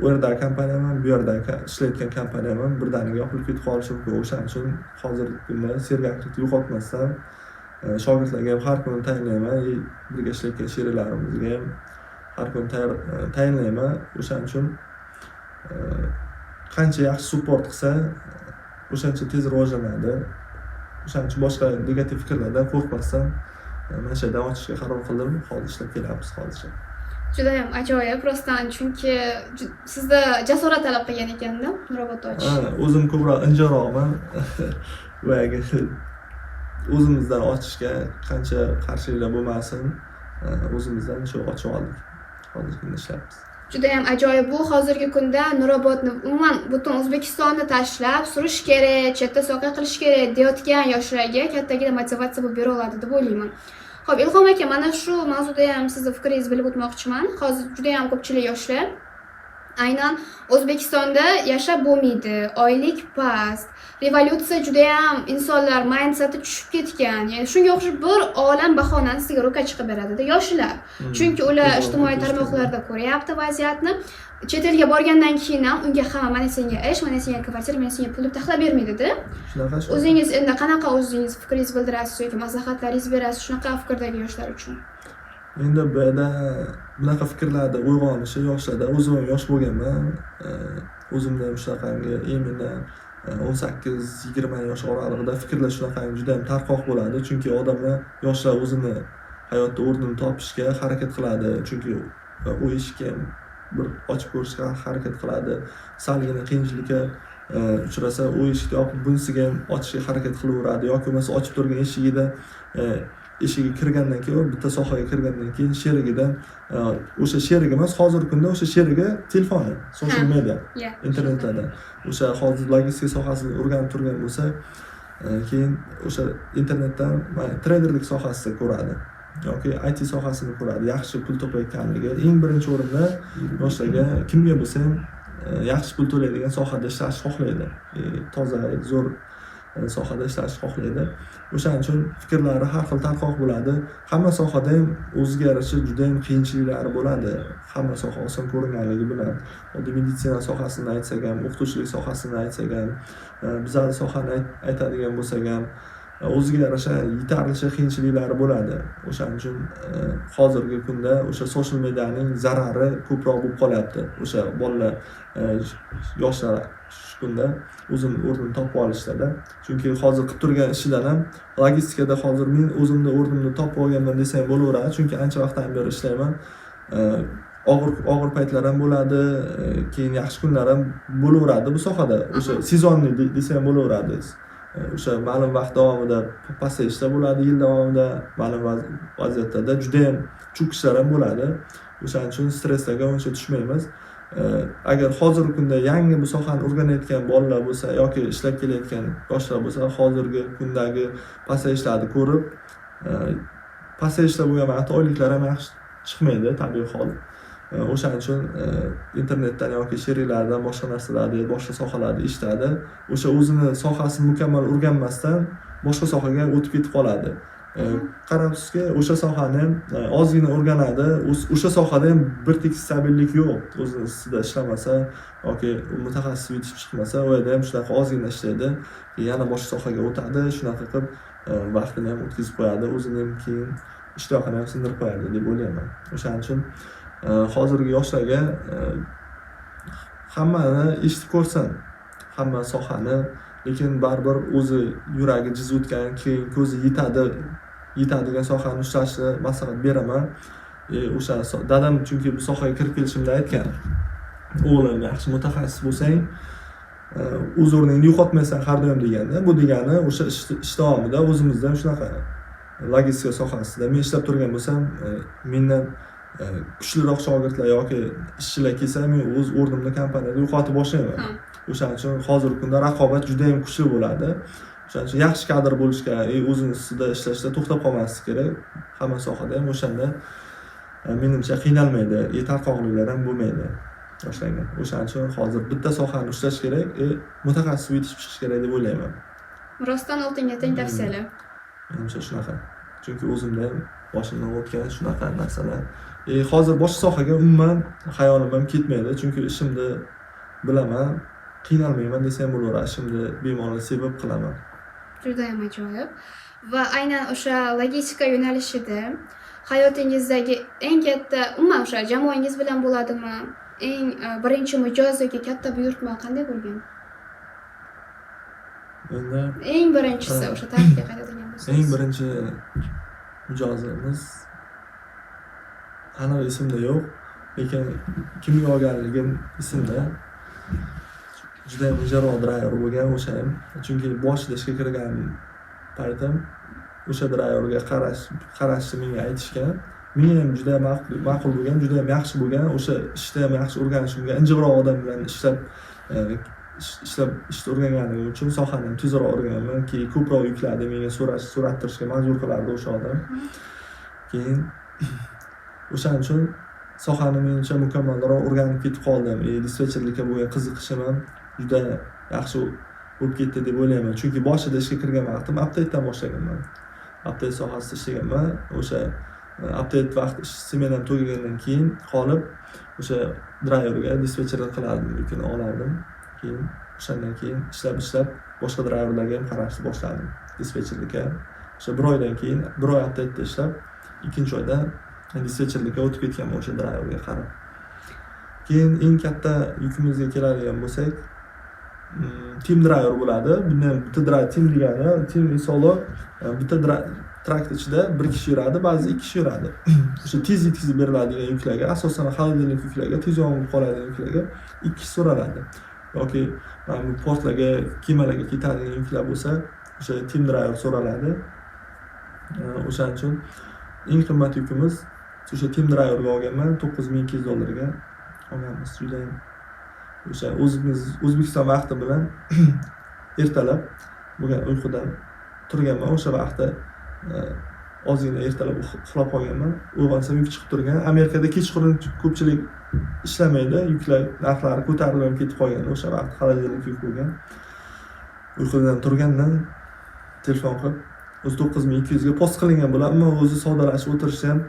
U yerdagi kompaniyam ham, bu yerdagi ishlayotgan kompaniyam ham birdaniga yopilib ketib qolishi mumkin. O'shaning uchun hozirgi kunda sergaklikni yo'qotmasdan shogirdlarga ham har kuni tayinlayman и birga ishlayotgan sheriklarimizga ham har kuni tayinlayman. O'shaning uchun qancha yaxshi support qilsa, o'shancha tez rivojlanadi. O'shaning uchun boshqa negativ fikrlardan qo'rqmasdan mana shu yerdan ochishga qaror qildim. Hozir ishlab kelyapmiz hozircha. Judayam ajoyib rostdan, chunki sizda jasorat talab qilgan ekanda Nurobodda ochish. Ha, o'zim ko'proq injiqroqman. Boyagi o'zimizdan ochishga qancha qarshiliklar bo'lmasin, o'zimizdan shu ochib oldik, hozirgi kunda ishlayapmiz. Judayam ajoyib. Bu hozirgi kunda Nurobodni, umuman butun O'zbekistonni tashlab surish kerak, chetda soqqa qilish kerak deyotgan yoshlarga kattagina motivatsiya bo'lib bera oladi deb o'ylayman. Ho'p, Ilhom aka, mana shu mavzuda ham sizni fikringizni bilib o'tmoqchiman. Hozir judayam ko'pchilik yoshlar aynan O'zbekistonda yashab bo'lmaydi, oylik past, revolyutsiya, judayam insonlar mindseti tushib ketgan, ya'ni shunga o'xshab bir olam bahonani sizga ro'kach chiqib beradida yoshlar. Chunki ular O'zaro ijtimoiy ko'p tarmoqlarda ko'ryapti vaziyatni. Chet elga borgandan keyin ham unga hamma mana senga ish, mana senga kvartira, mana senga pul deb taxlab bermaydida. Shunaqa shu. O'zingiz endi qanaqa o'zingiz fikringizni bildirasiz yoki maslahatlaringizni berasiz shunaqa fikrdagi yoshlar uchun? Endi bu yerda bunaqa fikrlarni uyg'onishi yoshlarda, o'zim ham yosh bo'lganman. O'zimda ham shunaqangi именно 18-20 yosh oralig'ida fikrlar shunaqangi juda ham tarqoq bo'ladi, chunki odamlar, yoshlar o'zini hayotda o'rnini topishga harakat qiladi, chunki u eshikka ham bir ochib ko'rishga harakat qiladi. Salgina qiyinchilikka uchrasa, u eshikni yopib, bunisiga ham ochishga harakat qilaveradi yoki bo'lmasa ochib turgan eshigida eshigiga kirgandan keyin, bitta sohaga kirgandan keyin sherigidan, o'sha sherigi emas, hozirgi kunda o'sha sherigi telefoni, social media, internetlarda. O'sha hozir logistika sohasini o'rganib turgan bo'lsa, keyin o'sha internetdan treyderlik sohasida ko'radi yoki IT sohasini ko'radi, yaxshi pul topayotganligi. Eng birinchi o'rinda yoshlarga, kimga bo'lsa ham yaxshi pul to'laydigan sohada ishlashni xohlaydi. Toza, zo'r sohada ishlashni xohlaydi. O'shaning uchun fikrlari har xil tarqoq bo'ladi. Hamma sohada ham o'ziga yarasha judayam qiyinchiliklari bo'ladi, hamma soha oson ko'ringanligi bilan. Oddiy meditsina sohasini aytsak ham, o'qituvchilik sohasini aytsak ham, bizani sohani aytadigan bo'lsak ham. O'ziga yarasha yetarlicha qiyinchiliklari bo'ladi. O'shaning uchun hozirgi kunda o'sha social medianing zarari ko'proq bo'lib qolyapti. O'sha bolalar, yoshlar shu kunda o'zini o'rnini topib olishda. Chunki hozir qilib turgan ishidan ham logistikada hozir men o'zimni o'rnimni topib olganman desam bo'laveradi. Chunki ancha vaqtdan beri ishlayman. Og'ir og'ir paytlar ham bo'ladi, keyin yaxshi kunlar ham bo'laveradi bu sohada. O'sha сезонный desa ham bo'laveradi. O'sha ma'lum vaqt davomida pasayishlar bo'ladi, yil davomida ma'lum vaziyatlarda judayam cho'kishlar ham bo'ladi. O'shaning uchun stresslarga uncha tushmaymiz. Agar hozirgi kunda yangi bu sohani o'rganayotgan bolalar bo'lsa yoki ishlab kelayotgan yoshlar bo'lsa, hozirgi kundagi pasayishlarni ko'rib, pasayishlar bo'lgan vaqtda oyliklar ham yaxshi chiqmaydi, tabiiy hol. O'shaning uchun internetdan yoki sheriklardan boshqa narsalarni, boshqa sohalarni eshitadi. O'sha o'zini sohasini mukammal o'rganmasdan boshqa sohaga o'tib ketib qoladi. Qarabsizki, o'sha sohani ham ozgina o'rganadi. O'sha sohada ham bir tekis stabillik yo'q. O'zini ustida ishlamasa yoki mutaxassis yetishib chiqmasa, u yerda ham shunaqa ozgina ishlaydi, keyin yana boshqa sohaga o'tadi. Shunaqa qilib vaqtini ham o'tkazib qo'yadi, o'zini ham keyin ishtiyoqini ham sindirib qo'yadi deb o'ylayman. O'shaning uchun hozirgi yoshlarga hammani eshitib ko'rsin, hamma sohani, lekin baribir o'zi yuragi jiz o'tgan, keyin ko'zi yetadigan sohani ushlashni maslahat beraman. O'sha dadam chunki bu sohaga kirib kelishimda aytgan: "O'g'lim, yaxshi mutaxassis bo'lsang, o'z o'rningni yo'qotmaysan har doim", deganda. Bu degani o'sha ish davomida o'zimizda ham shunaqa, logistika sohasida men ishlab turgan bo'lsam, mendan kuchliroq shogirdlar yoki ishchilar kelsa, men o'z o'rnimni kompaniyada yo'qotib boshlayman. O'shaning uchun hozirgi kunda raqobat juda yam kuchli bo'ladi. O'shaning uchun yaxshi kadr bo'lishga, o'zini ustida ishlashda to'xtab qolmaslik kerak hamma sohada ham. O'shanda menimcha qiynalmaydi и tarqoqliklar ham bo'lmaydi yoshlarga. O'shaning uchun hozir bitta sohani ushlash kerak и mutaxassis yetishib chiqish kerak deb o'ylayman. Rostdan oltinga teng tavsiyalar. Menimcha shunaqa, chunki o'zimda ham boshimdan o'tgan shunaqa narsalar. Hozir boshqa sohaga umuman xayolim ham ketmaydi, chunki ishimni bilaman, qiynalmayman desam bo'laveradi, ishimni bemalol sevib qilaman. Judayam ajoyib. Va aynan o'sha logistika yo'nalishida hayotingizdagi eng katta, umuman o'sha jamoangiz bilan bo'ladimi, eng birinchi mijoz yoki katta buyurtma qanday bo'lgan? Endi Eng birinchisi, o'sha tarixga qaytadigan bo'lsangiz. Eng birinchi mijozimiz aniq esimda yo'q, lekin kimga olganligim esimda. Judayam ijara driver bo'lgan o'sha ham, chunki boshida ishga kirgan paytim o'sha driverga qarashni menga aytishgan. Menga ham juda ma'qul bo'lgan, juda ham yaxshi bo'lgan. O'sha ishda ham yaxshi o'rganishimga, injiqroq odam bilan ishlab ishni o'rganganim uchun sohani ham tezroq o'rganganman. Keyin ko'proq yuklarni menga so'rattirishga majbur qilardi o'sha odam. Keyin o'shaning uchun sohani menimcha mukammalroq o'rganib ketib qoldim и dispetcherlikka bo'lgan qiziqishim ham juda yaxshi bo'lib ketdi deb o'ylayman. Chunki boshida ishga kirgan vaqtim updatedan boshlaganman, update sohasida ishlaganman. O'sha update vaqt ish smenam tugagandan keyin qolib, o'sha driverga dispetcherlik qilardim, yukini olardim. Keyin o'shandan keyin ishlab ishlab boshqa driverlarga ham qarashni boshladim dispetcherlikka. O'sha bir oydan keyin, bir oy updateda ishlab, ikkinchi oyda dispetcherlikka o'tib ketganman o'sha driverga qarab. Keyin eng katta yukimizga keladigan bo'lsak, team driver bo'ladi. Bunda ham bitta driver, team degani, team misoli bitta truck ichida bir kishi yuradi, ba'zida ikki kishi yuradi. O'sha tez yetkazib beriladigan yuklarga, asosan холодильник yuklarga, tez yonib qoladigan yuklarga ikki kishi so'raladi yoki mana bu portlarga, kemalarga ketadigan yuklar bo'lsa, o'sha team driver so'raladi. O'shaning uchun eng qimmat yukimiz o'sha team driverga olganman, 9200 dollarga olganmiz. Judayam o'sha o'zimiz O'zbekiston vaqti bilan ertalab bo'lgan, uyqudan turganman o'sha vaqtda, ozgina ertalab uxlab qolganman. Uyg'onsam, yuk chiqib turgan. Amerikada kechqurun ko'pchilik ishlamaydi, yuklar narxlari ko'tarilib ham ketib qolgan o'sha vaqt, холодильник yuk bo'lgan. Uyqudan turgandan telefon qilib, o'zi 9200ga post qilingan bo'ladi, ammo o'zi savdolashib o'tirishni ham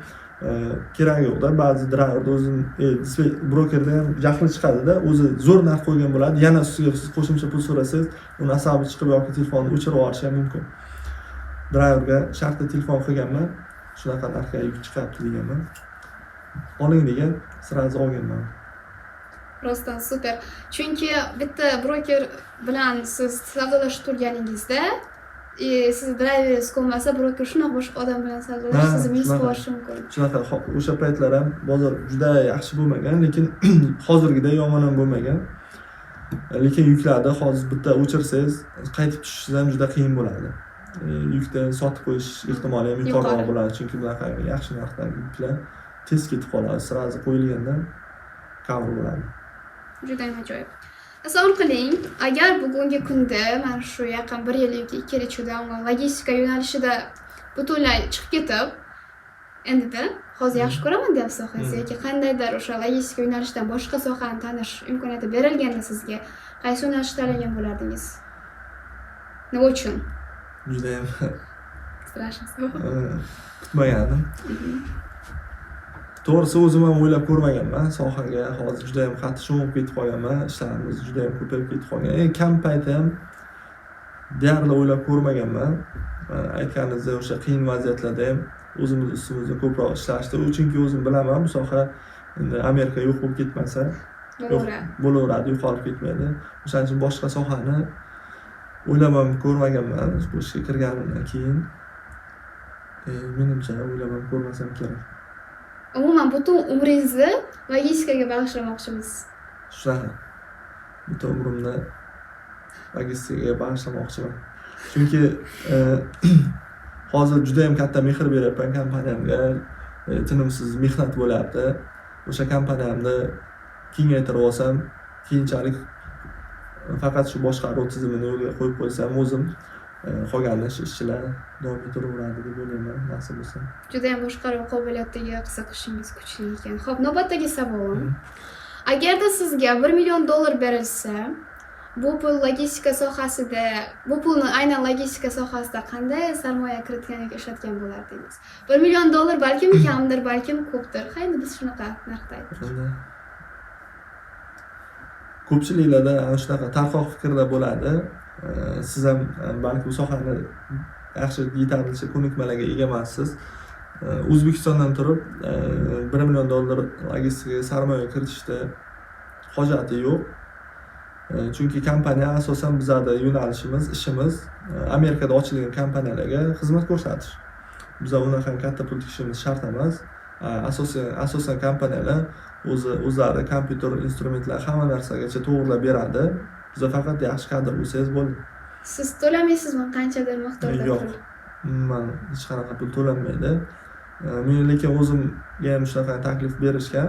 keragi yo'qda. Ba'zi driverda o'zini brokerda ham jahli chiqadida, o'zi zo'r narx qo'ygan bo'ladi, yana ustiga siz qo'shimcha pul so'rasangiz, uni asabi chiqib yoki telefonni o'chirib yuborishi ham mumkin. Driverga shartta telefon qilganman, shunaqa narxga yuk chiqyapti deganman. Oling degan, сразу olganman. Rostdan super. Chunki bitta broker bilan siz savdolashib turganingizda, sizni driveringiz ko'nmasa, broker shunaqa boshqa odam bilan savdolashib, sizni minus shunaqa. qilib yuborishi mumkin. Shunaqa, o'sha paytlar ham bozor juda yaxshi bo'lmagan, lekin hozirgiday yomon ham bo'lmagan. Lekin yuklarni hozir bitta o'chirsangiz, qaytib tushishingiz ham juda qiyin bo'ladi. Yukni sotib qo'yish ehtimoli ham yuqoriroq Yuqori. bo'ladi, chunki bunaqa yaxshi narxdagi yuklar tez ketib qoladi, сразу qo'yilgandan cover bo'ladi. Judayam ajoyib. Tasavvur qiling, agar bugungi kunda mana shu yaqin bir yil yoki 2 yil ichida umuman logistika yo'nalishida butunlay chiqib ketib, endida hozir yaxshi ko'raman deyapsiz sohangizni yoki qandaydir o'sha logistika yo'nalishidan boshqa sohani tanish imkoniyati berilganda sizga qaysi yo'nalishni tanlagan bo'lardingiz? Nima uchun? Judayam Страшный savol. Kutmagandim. To'g'risi, o'zim ham o'ylab ko'rmaganman sohaga. Hozir judayam qattiq sho'ng'ib ketib qolganman, ishlarimiz judayam ko'payib ketib qolgan. Eng kam payti ham deyarli o'ylab ko'rmaganman. Aytganingizdek, o'sha qiyin vaziyatlarda ham o'zimiz ustimizda ko'proq ishlashdi. U chunki o'zim bilaman, bu soha endi Amerika yo'q bo'lib ketmasa, yo'q Bo'laveradi. bo'laveradi, yo'qolib ketmaydi. O'shaning uchun boshqa sohani o'ylab ham ko'rmaganman bu ishga kirganimdan keyin. Menimcha, o'ylab ham ko'rmasam kerak. Umuman butun umringizni logistikaga bag'ishlamoqchimiz. Shunaqa, butun umrimni logistikaga bag'ishlamoqchiman, chunki hozir judayam katta mehr beryapman kompaniyamga, tinimsiz mehnat bo'lyapti. O'sha kompaniyamni kengaytirib olsam, keyinchalik faqat shu boshqaruv tizimini yo'lga qo'yib qo'ysam o'zim, qolganini ishchilar davom ettiraveradi deb o'ylayman, nasib bo'lsa. Judayam boshqaruv qobiliyatiga qiziqishingiz kuchli ekan. Xo'p, navbatdagi savolim. Agarda sizga 1 million dollar berilsa, bu pul logistika sohasida, bu pulni aynan logistika sohasida qanday sarmoya kiritgan yoki ishlatgan bo'lardingiz? 1 million dollar balkim kamdir, balkim ko'pdir. Ha, endi biz shunaqa narxda aytdik. Endi ko'pchiliklarda ana shunaqa tarqoq fikrlar bo'ladi. Siz ham balki bu sohani yaxshi, yetarlicha ko'nikmalarga ega emassiz. O'zbekistondan turib 1 million dollar logistikaga sarmoya kiritishda hojati yo'q. Chunki kompaniya asosan bizada yo'nalishimiz, ishimiz Amerikada ochilgan kompaniyalarga xizmat ko'rsatish. Biza unaqa katta pul tikishimiz shart emas. Asosan kompaniyalar o'zi o'zlari kompyuter, instrumentlar, hamma narsagacha to'g'irlab beradi. Biza faqat yaxshi kadr bo'lsangiz bo'ldi. Siz to'lamaysizmi qanchadir miqdorda Yo'q. pul? Umuman hech qanaqa pul to'lanmaydi. Men lekin o'zimga ham shunaqa taklif berishgan,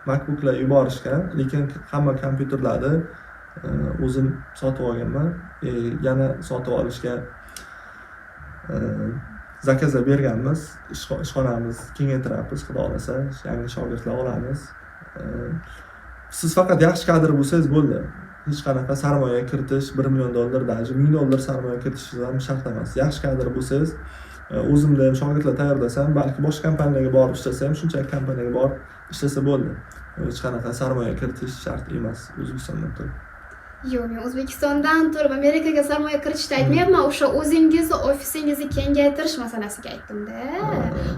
MacBooklar yuborishgan, lekin hamma kompyuterlarni o'zim sotib olganman. Yana sotib olishga заказ lar berganmiz. Ishxonamiz kengaytiryapmiz, xudo xohlasa, yangi shogirdlar olamiz. Siz faqat yaxshi kadr bo'lsangiz bo'ldi. Hech qanaqa sarmoya kiritish, 1 million dollar, даже 1000 dollar sarmoya kiritishingiz ham shart emas. Yaxshi kadr bo'lsangiz, o'zimda ham shogirdlar tayyorlasam, balki boshqa kompaniyaga borib ishlasa ham, shunchaki kompaniyaga borib ishlasa bo'ldi. Hech qanaqa sarmoya kiritish shart emas O'zbekistondan turib. Yo'q, men O'zbekistondan turib Amerikaga sarmoya kiritishni aytmayapman, o'sha o'zingizni ofisingizni kengaytirish masalasiga aytdim-da.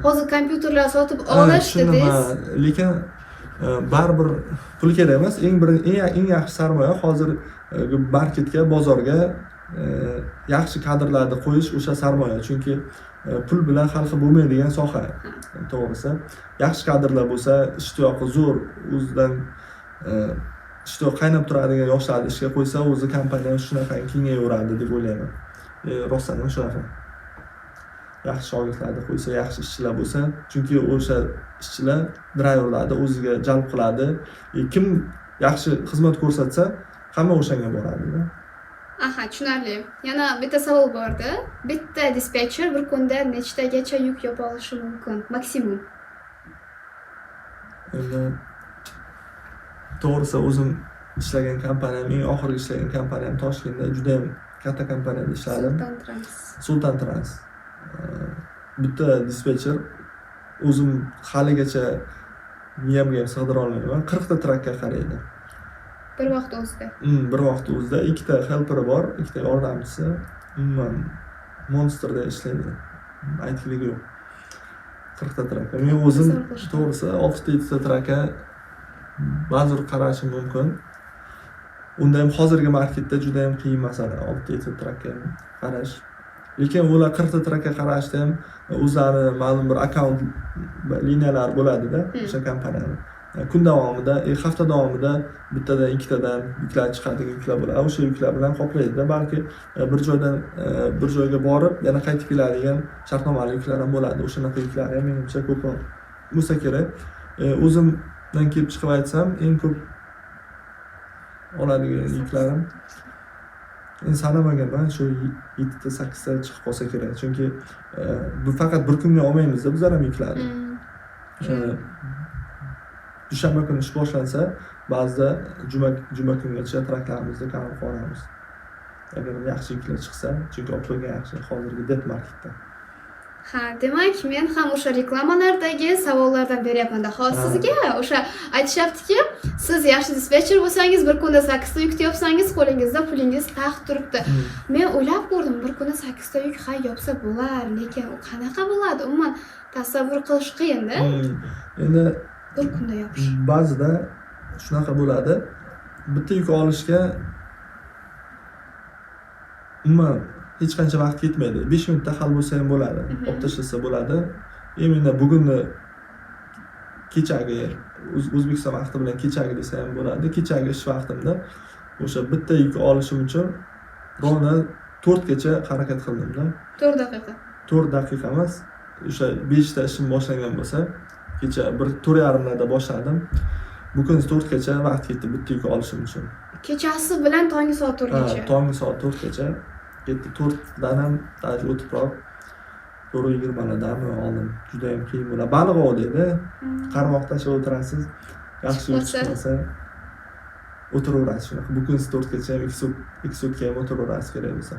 Hozir kompyuterlar sotib olish Tushundim, dedingiz. Ha, lekin baribir pul kerak emas. Eng yaxshi sarmoya hozir marketga, bozorga yaxshi kadrlarni qo'yish, o'sha sarmoya. Chunki pul bilan hal qilib bo'lmaydigan soha. To'g'risi, yaxshi kadrlar bo'lsa, ishtiyoqi zo'r, o'zidan ishtiyoq qaynab turadigan yoshlarni ishga qo'ysa, o'zi kompaniya shunaqa kengayaveradi deb o'ylayman. Rostdan ham shunaqa. Yaxshi shogirdlarni qo'ysa, yaxshi ishchilar bo'lsa, chunki o'sha ishchilar driverlarni o'ziga jalb qiladi. Kim yaxshi xizmat ko'rsatsa, hamma o'shanga boradida. Aha, tushunarli. Yana bitta savol bordi. Bitta dispetcher bir kunda nechtagacha yuk yopa olishi mumkin? Maksimum. Endi to'g'risi, o'zim ishlagan kompaniyam, eng oxirgi ishlagan kompaniyam Toshkentda judayam katta kompaniyada ishladim. Sulton Trans. Sultan Trans. Bitta dispetcher, o'zim haligacha miyamga ham sig'dira olmayman, 40 ta truckka qaraydi. Bir vaqt o'zida. Bir vaqt o'zida ikkita helperi bor, ikkita yordamchisi. Umuman Monsterda ishlaydi, aytgiligi yo'q, 40 ta truckka. Men o'zim, Tasavvur qilishdi. to'g'risi, oltita, yettita truckka ba'zi qarashim mumkin. Unda ham hozirgi marketda juda yam qiyin masala oltita, yettita truckka ham qarash. Lekin ular 40 ta truckka qarashda ham o'zlari ma'lum bir akkaunt liniyalari bo'ladida. O'sha kompaniyani kun davomida, hafta davomida bittadan, ikkitadan yuklar chiqadigan yuklar bo'ladi, o'sha yuklar bilan qoplaydida. Balki bir joydan bir joyga borib, yana qaytib keladigan shartnomali yuklar ham bo'ladi. O'shanaqa yuklar ham, menimcha, ko'proq bo'lsa kerak. O'zimdan kelib chiqib aytsam, eng ko'p oladigan yuklarim, endi sanamaganman, shu yettita, sakkizta chiqib qolsa kerak, chunki bu faqat bir kunga olmaymizda bizlar ham yuklarni. Dushanba kuni ish boshlansa, ba'zida juma kungacha trucklarimizni kamroq qilib agar yaxshi yuklar chiqsa, chunki olib qo'ygan yaxshi hozirgi dead marketda. Ha, demak, men ham o'sha reklamalardagi savollardan beryapmanda hozir. Sizga o'sha aytishyaptiki, siz yaxshi dispetcher bo'lsangiz, bir kunda sakkizta yuk yopsangiz, qo'lingizda pulingiz taxt turibdi. Men o'ylab ko'rdim, bir kunda sakkizta yuk, ha, yopsa bo'lar, lekin u qanaqa bo'ladi, umuman tasavvur qilish qiyinda. Endi Bir kunda yopish. ba'zida shunaqa bo'ladi, bitta yuk olishga umuman hech qancha vaqt ketmaydi, 5 minutda hal bo'lsa ham bo'ladi, olib tashlasa bo'ladi. Именно bugunni kechagi, O'zbekiston vaqti bilan kechagi desa ham bo'ladi, kechagi ish vaqtimda o'sha bitta yuk olishim uchun ровно 4gacha harakat qildimda. 4 daqiqa. 4 daqiqa emas, o'sha 5ta ishim boshlangan bo'lsa, kecha bir 4:30larda boshladim, bu kun 4gacha vaqt ketdi bitta yuk olishim uchun. Kechasi bilan tongi soat 4gacha. Tongi soat 4gacha ketdi, 4dan ham даже o'tibroq, 4:20lardami oldim. Judayam qiyin bo'ladi, baliq ovlaydi, qarmoq tashlab o'tirasiz, yaxshi yuk Chiqmasa. chiqmasa, o'tiraverasiz shunaqa. Bu kun 4gacha ham, 2 sutka ham o'tiraverasiz kerak bo'lsa.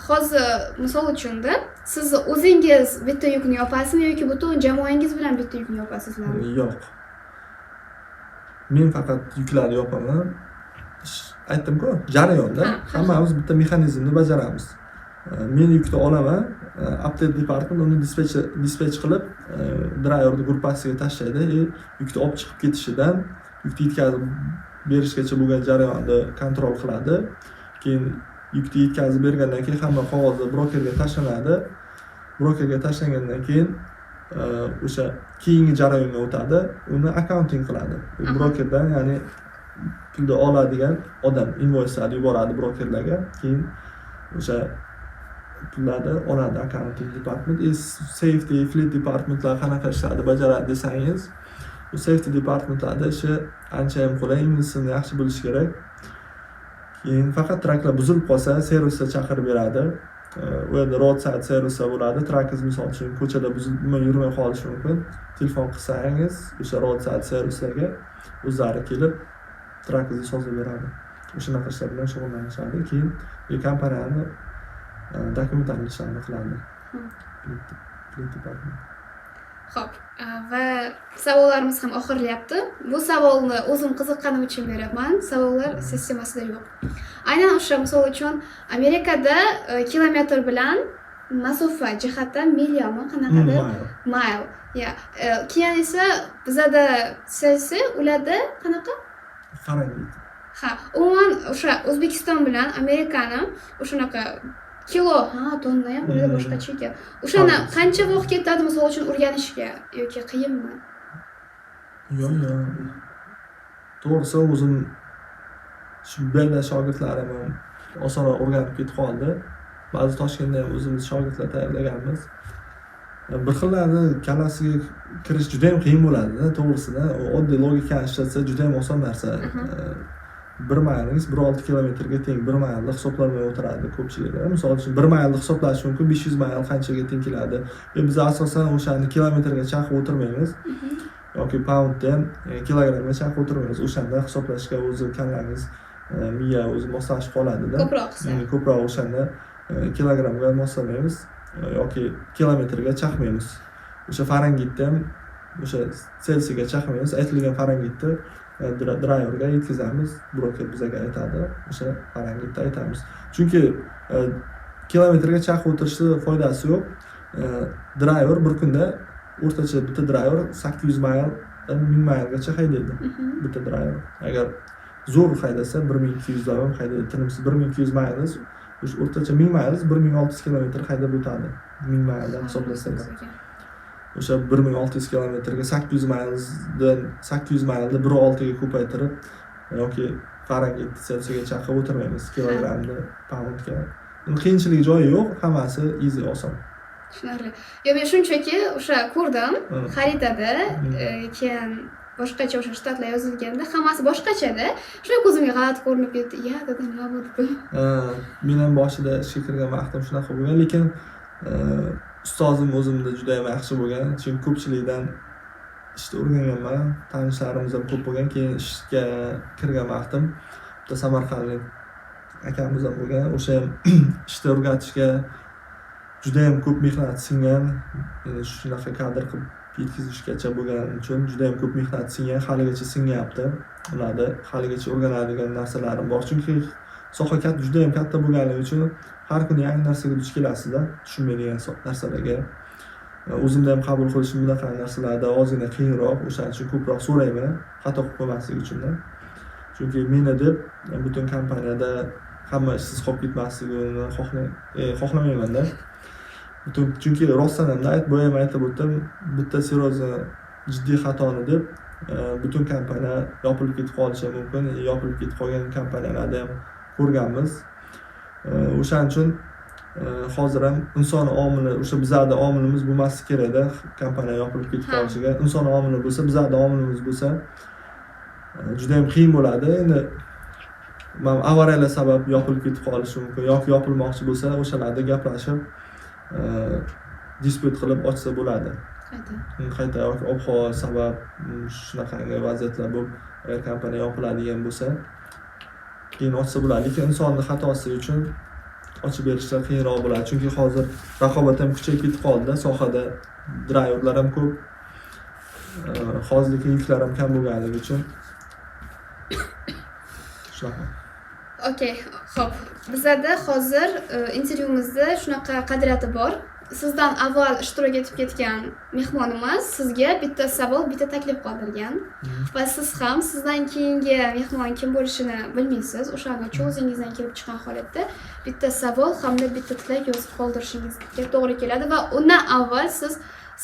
Hozir, misol uchunda, siz o'zingiz bitta yukni yopasizmi yoki butun jamoangiz bilan bitta yukni yopasizlarmi? Yo'q, men faqat yuklarni yopaman. Aytdimku, jarayonda hammamiz bitta mexanizmni bajaramiz. Men yukni olaman, update department uni dispatch qilib, driverni gruppasiga tashlaydi и yukni olib chiqib ketishidan yukni yetkazib berishgacha bo'lgan jarayonni контроль qiladi. Keyin yukni yetkazib bergandan keyin hamma qog'ozlar brokerga tashlanadi. Brokerga tashlangandan keyin o'sha keyingi jarayonga o'tadi, uni accounting qiladi. U brokerdan, ya'ni pulni oladigan odam invoicelarni yuboradi brokerlarga, keyin o'sha pullarni oladi accounting department. И safety, fleet departmentlar qanaqa ishlarni bajaradi desangiz, bu safety departmentlarda ishi ancha ham qulay, ingliz tilini yaxshi bilish kerak. Keyin faqat trucklar buzilib qolsa, servisda chaqirib beradi. U yerda roadside servislar bo'ladi. Truckingiz, misol uchun, ko'chada buzilib, umuman yurmay qolishi mumkin. Telefon qilsangiz o'sha roadside servislarga, o'zlari kelib truckingizni sozlab beradi. O'shanaqa ishlar bilan shug'ullanishadi. Keyin kompaniyani dokumental ishlarini qiladi fleet department. Xo'p, va savollarimiz ham oxirlayapti. Bu savolni o'zim qiziqqanim uchun beryapman. Savollar sistemasida yo'q. Aynan o'sha, misol uchun, Amerikada kilometr bilan masofa jihatdan milyami, qanaqadir Mile. Mile. Ya, keyin esa bizada Selsiy, ularda qanaqa? Fahrenheit. Ha, umuman o'sha O'zbekiston bilan Amerikani o'shanaqa kilo, ha, tonna ham ularda boshqacha ekan. O'shani Fahrenheit. qancha vaqt ketadi, misol uchun, o'rganishga yoki qiyinmi? Yo'q. To'g'risi, o'zim shu bu yerda shogirdlarim ham osonroq o'rganib ketib qoldi. Ba'zi Toshkentda ham o'zimiz shogirdlar tayyorlaganmiz. Bir xillarni kallasiga kirish juda ham qiyin bo'ladida, to'g'risida. U oddiy logikani ishlatsa, juda ham oson narsa. 1 maylingiz 1,6 kilometrga teng, 1 maylni hisoblamay o'tiradi ko'pchilik. Misol uchun, 1 maylni hisoblash mumkin, 500 mayl qanchaga teng keladi. Biz asosan o'shani kilometrga chaqib o'tirmaymiz yoki poundni ham kilogrammga chaqib o'tirmaymiz. O'shanda hisoblashga o'zi kallangiz, miya o'zi moslashib qoladida. Ko'proq qilsa. Ko'proq o'shanda kilogrammga moslamaymiz yoki kilometrga chaqmaymiz. O'sha Fahrenheitni ham o'sha Selsiyga chaqmaymiz. Aytilgan Fahrenheitni driverga yetkazamiz, broker bizaga aytadi, o'sha Fahrenheitni aytamiz. Chunki Kilometrga chaqib o'tirishni foydasi yo'q. Driver bir kunda o'rtacha bitta driver 800 mayldan 1000 maylgacha haydaydi. Bitta driver. Agar zo'r haydasa 1200 dan ham haydaydi. Tinimsiz 1200 miles, o'sha o'rtacha 1000 miles 1600 kilometr haydab o'tadi. 1000 mayldan hisoblasangiz. O'sha 1600 kilometrga 800 milesdan 800 maylni 1.6 ga ko'paytirib yoki Fahrenheit Celsiusga chaqib o'tirmaymiz kilogrammni poundga. Endi qiyinchilik joyi yo'q, hammasi easy, oson. Tushunarli. Yo, men shunchaki o'sha ko'rdim xaritada, keyin boshqacha o'sha shtatlar yozilganda hammasi boshqachada. Shunday ko'zimga g'alati ko'rinib ketdi. Ya, dedim, nima bu dedim. Men ham boshida ishga kirgan vaqtim shunaqa bo'lgan, lekin ustozim o'zimda juda ham yaxshi bo'lgan, chunki ko'pchilikdan ishni o'rganganman, tanishlarimiz ham ko'p bo'lgan. Keyin ishga kirgan vaqtim bitta samarqandlik akamiz ham bo'lgan, o'sha ham ishni o'rgatishga juda ham ko'p mehnat singan, shunaqa kadr qilib yetkazishgacha bo'lgani uchun juda ham ko'p mehnat singan, haligacha singyapti. Ularda haligacha o'rganadigan narsalarim bor, chunki soha juda ham katta bo'lganligi uchun har kuni yangi narsaga duch kelasizda, tushunmaydigan narsalarga. O'zimda ham qabul qilishim bunaqa narsalarda ozgina qiyinroq, o'shaning uchun ko'proq so'rayman, xato qilib qo'ymaslik uchun-da. Chunki meni deb butun kompaniyada hamma ishsiz qolib ketmasligini xohlamayman-da. Butun, chunki rostdan ham boya ham aytib o'tdim, bitta seryozni jiddiy xatoni deb butun kompaniya yopilib ketib qolishi mumkin. Yopilib ketib qolgan kompaniyalarni ham ko'rganmiz. O'shaning uchun hozir ham inson omili, o'sha bizlarning omilimiz bo'lmasligi kerakda, kompaniya yopilib ketib qolishiga. Inson omili bo'lsa, bizlarning omilimiz bo'lsa, juda ham qiyin bo'ladi. Endi mana avariyalar sabab yopilib ketib qolishi mumkin yoki yopilmoqchi bo'lsa, o'shalarda gaplashib, disput qilib ochsa bo'ladi. Qayta. Qayta yoki ob-havo sabab shunaqangi vaziyatlar bo'lib, agar kompaniya yopiladigan bo'lsa, keyin ochsa bo'ladi. Lekin insonning xatosi uchun ochib berishlar qiyinroq bo'ladi. Chunki hozir raqobat ham kuchayib ketib qoldi-da, sohada driverlar ham ko'p. Hozirgi yuklar ham kam bo'lganligi uchun shunaqa. Okey, xo'p. Bizlarda hozir intervyumizda shunaqa qadriyati bor. Sizdan avval ishtirok etib ketgan mehmonimiz sizga bitta savol, bitta taklif qoldirgan. Va siz ham sizdan keyingi mehmon kim bo'lishini bilmaysiz. O'shaning uchun o'zingizdan kelib chiqqan holatda bitta savol hamda bitta tilak yozib qoldirishingizga to'g'ri keladi va undan avval siz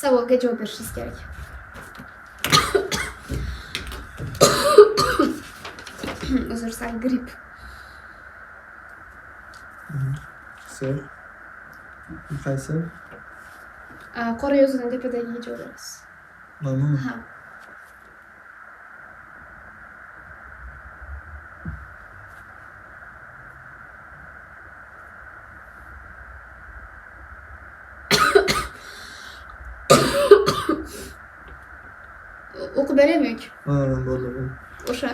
savolga javob berishingiz kerak. Uzr, sal gripp. Sir. Qaysi? Qora yozuvdan tepadagiga javob berasiz. Mana. Ha. O'qib beraymi yoki? Ha, bo'ldi, bo'ldi. O'sha.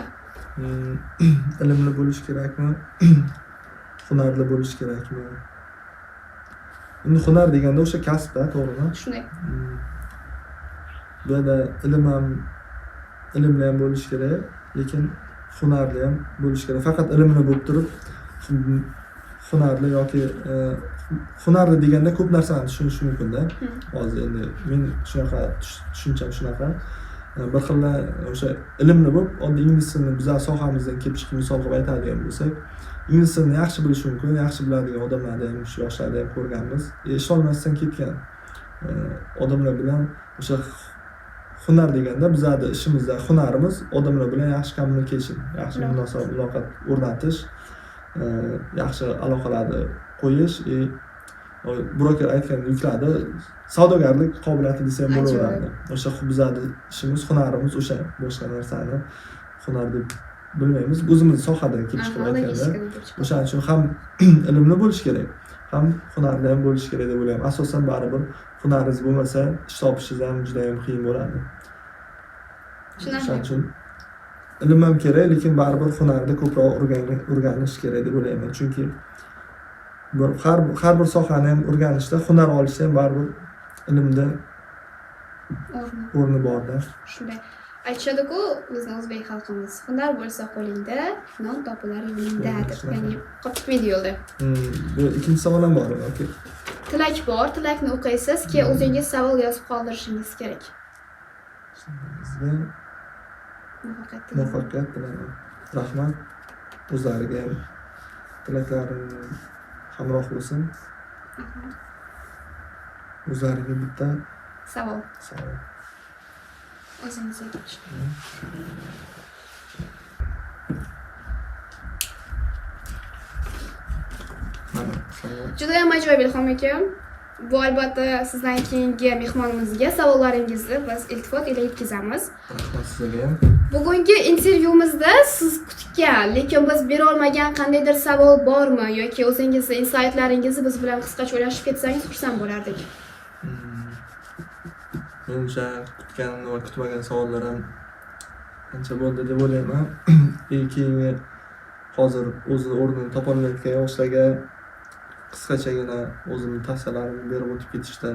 Ilmli bo'lish kerakmi? Hunarli bo'lish kerakmi? Endi hunar deganda o'sha kasbda, to'g'rimi? Shunday. Bu yerda ilmli ham bo'lish kerak, lekin hunarli ham bo'lish kerak. Faqat ilmli bo'lib turib, hunarli yoki hunarli deganda ko'p narsani tushunish mumkin-da. Hozir endi men shunaqa tushuncham shunaqa. Bir xillar o'sha ilmli bo'lib, oddiy ingliz tilini bizlar sohamizdan kelib chiqib misol qilib aytadigan bo'lsak, ingliz tilini yaxshi bilishi mumkin, yaxshi biladigan odamlarni ham shu yoshlarda ham ko'rganmiz. Isholmasdan ketgan odamlar bilan o'sha hunar deganda bizlarning ishimizda hunarimiz odamlar bilan yaxshi communication, yaxshi munosabat, muloqot o'rnatish, yaxshi aloqalarni qo'yish, broker aytgan yuklarni savdogarlik qobiliyati desa ham bo'laveradi. O'sha bizlarning ishimiz, hunarimiz o'sha, boshqa narsani hunar deb bilmaymiz. O'zimiz sohadan kelib chiqib aytganda, o'shaning uchun ham ilmli bo'lish kerak, ham hunarli ham bo'lish kerak deb o'ylayman. Asosan baribir hunaringiz bo'lmasa, ish topishingiz ham juda ham qiyin bo'ladi. O'shaning uchun ilm ham kerak, lekin baribir hunarni ko'proq o'rganish kerak deb o'ylayman. Chunki har bir sohani ham o'rganishda, hunar olishda ham baribir ilmda o'rni borda. Shunday. Aytishadi-ku, bizni o'zbek xalqimiz: hunar bo'lsa qo'lingda, non topilar yo'lingda deb. Ya'ni qolib ketmaydi yo'lda. Bu ikkinchi savol ham bormi yoki? Tilak bor, tilakni o'qiysiz, keyin o'zingiz savol yozib qoldirishingiz kerak. Sizga Muvaffaqiyat tilayman. Muvaffaqiyat tilayman. Rahmat. O'zlariga ham tilaklarim hamroh bo'lsin. O'zlariga bitta Savol. Savol. O'zingizga. Mana savol. Judayam ajoyib, Ilhom aka. Bu albatta sizdan keyingi mehmonimizga savollaringizni biz iltifot ila yetkazamiz. Rahmat sizga ham. Bugungi intervyumizda siz kutgan, lekin biz bera olmagan qandaydir savol bormi yoki o'zingizni insaytlaringizni biz bilan qisqacha ulashib ketsangiz, xursand bo'lardik. Menimcha, kutgan va kutmagan savollar ham ancha bo'ldi deb o'ylayman. Keyingi hozir o'zini o'rnini topolmayotgan yoshlarga qisqachagina o'zimni tavsiyalarimni berib o'tib ketishda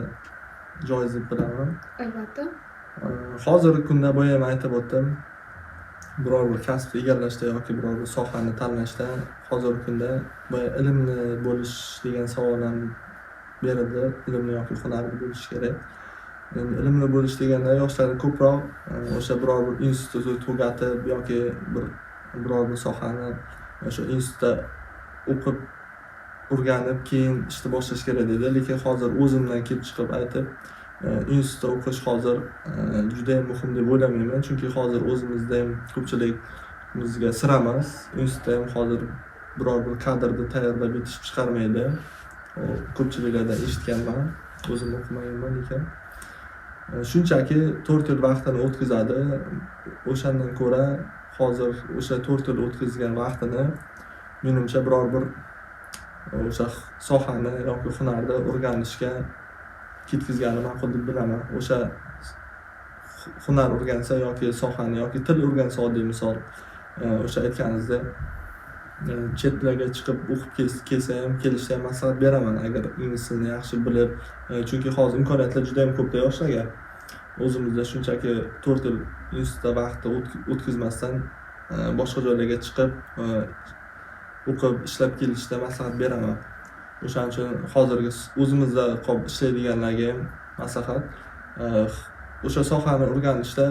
joiz deb bilaman. Albatta. Hozirgi kunda, boya ham aytib o'tdim, biror bir kasbni egallashda yoki biror bir sohani tanlashda hozirgi kunda boya ilmli bo'lish degan savol ham berildi. Ilmli yoki hunarli bo'lish kerak. Endi ilmli bo'lish deganda yoshlar ko'proq o'sha biror bir institutni tugatib yoki biror bir sohani o'sha institutda o'qib, o'rganib, keyin ishni boshlash kerak deydi. Lekin hozir o'zimdan kelib chiqib aytib, institutda o'qish hozir judayam muhim deb o'ylamayman. Chunki hozir o'zimizda ham ko'pchiligimizga sir emas, institutda ham hozir biror bir kadrni tayyorlab yetishib chiqarmaydi. Ko'pchiliklardan eshitganman, o'zim o'qimaganman, lekin shunchaki 4 yil vaqtini o'tkazadi. O'shandan ko'ra hozir o'sha 4 yil o'tkazgan vaqtini, menimcha, biror bir o'sha sohani yoki hunarni o'rganishga ketkazgani ma'qul deb bilaman. O'sha hunar o'rgansa yoki sohani yoki til o'rgansa, oddiy misol, o'sha aytganingizdek, chet tillarga chiqib o'qib kelsa ham, kelishda ham maslahat beraman, agar ingliz tilini yaxshi bilib, chunki hozir imkoniyatlar juda yam ko'pda yoshlarga. O'zimizda shunchaki 4 yil institutda vaqtni o'tkazmasdan, boshqa joylarga chiqib o'qib, ishlab kelishda maslahat beraman. O'shaning uchun hozirgi o'zimizda qolib ishlaydiganlarga ham maslahat, o'sha sohani o'rganishda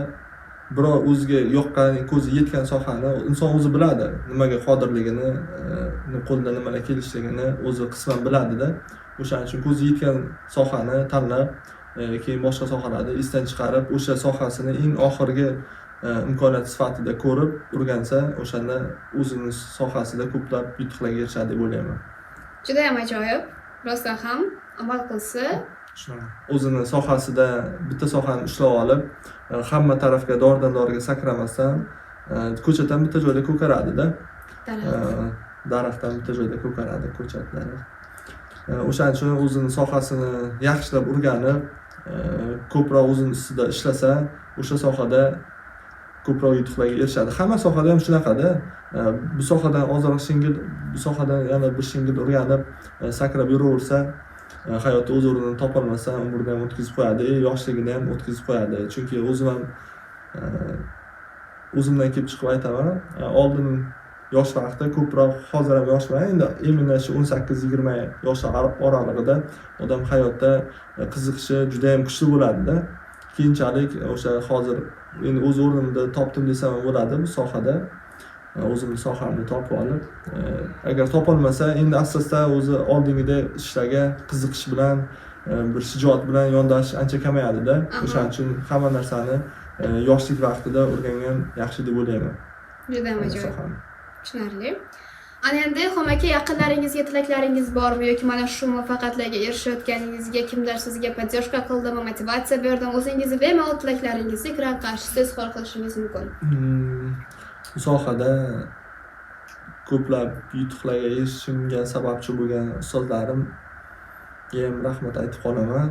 biror o'ziga yoqqan, ko'zi yetgan sohani, inson o'zi biladi nimaga qodirligini, qo'lidan nimalar kelishligini o'zi qisman biladida. O'shaning uchun ko'zi yetgan sohani tanlab, keyin boshqa sohalarni esdan chiqarib, o'sha sohasini eng oxirgi imkoniyat sifatida ko'rib o'rgansa, o'shanda o'zini sohasida ko'plab yutuqlarga erishadi deb o'ylayman. Judayam ajoyib. Rostdan ham amal qilsa. Shunaqa, o'zini sohasida bitta sohani ushlab olib, hamma tarafga doridan doriga sakramasdan, ko'chat ham bitta joyda ko'karadida. Daraxt. Daraxt ham bitta joyda ko'karadi, ko'chat, daraxt. O'shaning uchun o'zini sohasini yaxshilab o'rganib, ko'proq o'zini ustida ishlasa, o'sha sohada ko'proq yutuqlarga erishadi. Hamma sohada ham shunaqada. Bu sohadan ozroq shingil, bu sohadan yana bir shingil o'rganib, sakrab yuraversa, hayotda o'z o'rnini topolmasa, umrida ham o'tkazib qo'yadi, yoshligini ham o'tkazib qo'yadi. Chunki o'zim ham, o'zimdan kelib chiqib aytaman, oldin yosh vaqtda ko'proq, hozir ham yoshman endi, именно shu 18-20 yosh oralig'ida odam hayotda qiziqishi judayam kuchli bo'ladida. Keyinchalik o'sha hozir endi o'z o'rnimni topdim desam ham bo'ladi bu sohada. O'zimni sohamni topib olib, agar topolmasa, endi asta asta o'zi oldingidek ishlarga qiziqish bilan, bir shijoat bilan yondashish ancha kamayadida. O'shaning uchun hamma narsani yoshlik vaqtida o'rgangan yaxshi deb o'ylayman. Judayam ajoyib. Sohani. Tushunarli. Ana endi, Ilhom aka, yaqinlaringizga tilaklaringiz bormi yoki mana shu muvaffaqiyatlarga erishayotganingizga kimdir sizga поддержка qildimi, motivatsiya berdimi? O'zingizni bemalol tilaklaringizni ekran qarshisida izhor qilishingiz mumkin. Bu sohada ko'plab yutuqlarga erishishimga sababchi bo'lgan ustozlarimga ham rahmat aytib qolaman.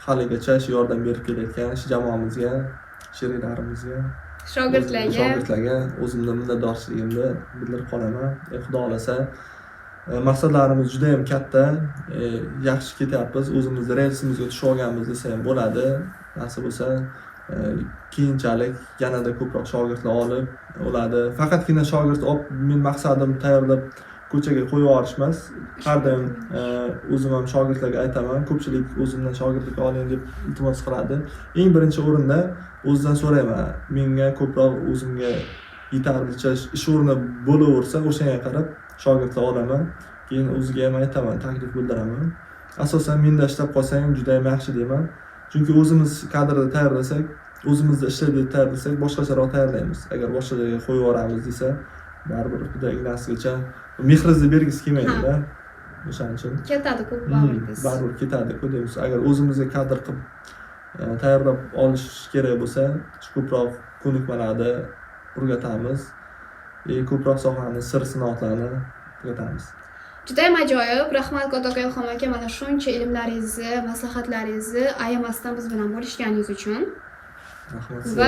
Haligacha shu yordam berib kelayotgan shu jamoamizga, sheriklarimizga, shogirdlarga, shogirdlarga o'zimni minnatdorchiligimni bildirib qolaman. Xudo xohlasa, maqsadlarimiz juda ham katta, yaxshi ketyapmiz, o'zimizni relsimizga tushib olganmiz desa ham bo'ladi. Nasib bo'lsa, Keyinchalik yanada ko'proq shogirdlar olib, ularni faqatgina shogird olib, men maqsadim tayyorlab ko'chaga qo'yib yuborish emas. Har doim o'zim ham shogirdlarga aytaman, ko'pchilik o'zimdan shogirdlikka oling deb iltimos qiladi. Eng birinchi o'rinda o'zidan so'rayman, menga ko'proq o'zimga yetarlicha ish o'rni bo'laversa, o'shanga qarab shogirdlar olaman. Keyin o'ziga ham aytaman, taklif bildiraman, asosan menda ishlab qolsang judayam yaxshi deyman, chunki o'zimiz kadrda tayyorlasak, o'zimizda ishlaydi deb tayyorlasak, boshqacharoq tayyorlaymiz. Agar boshqa joyga qo'yib yuboramiz desa, baribir juda ignasigacha mehringizni bergisi kelmaydida, o'shaning uchun. Ketadi-ku baribir biz. Baribir ketadi-ku deymiz. Agar o'zimizga kadr qilib tayyorlab olish kerak bo'lsa, ko'proq ko'nikmalarni o'rgatamiz и ko'proq sohani sir sinoatlarini o'rgatamiz. Judayam ajoyib. Rahmat kattakon, Ilhom aka, mana shuncha ilmlaringizni, maslahatlaringizni ayamasdan biz bilan bo'lishganingiz uchun. Rahmat Va sizga.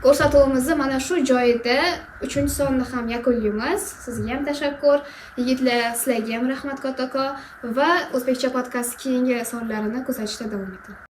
ko'rsatuvimizni mana shu joyida uchinchi sonni ham yakunlaymiz. Sizga ham tashakkur. Yigitlar, sizlarga ham rahmat kattakon va O'zbekcha podkast keyingi sonlarini kuzatishda davom eting.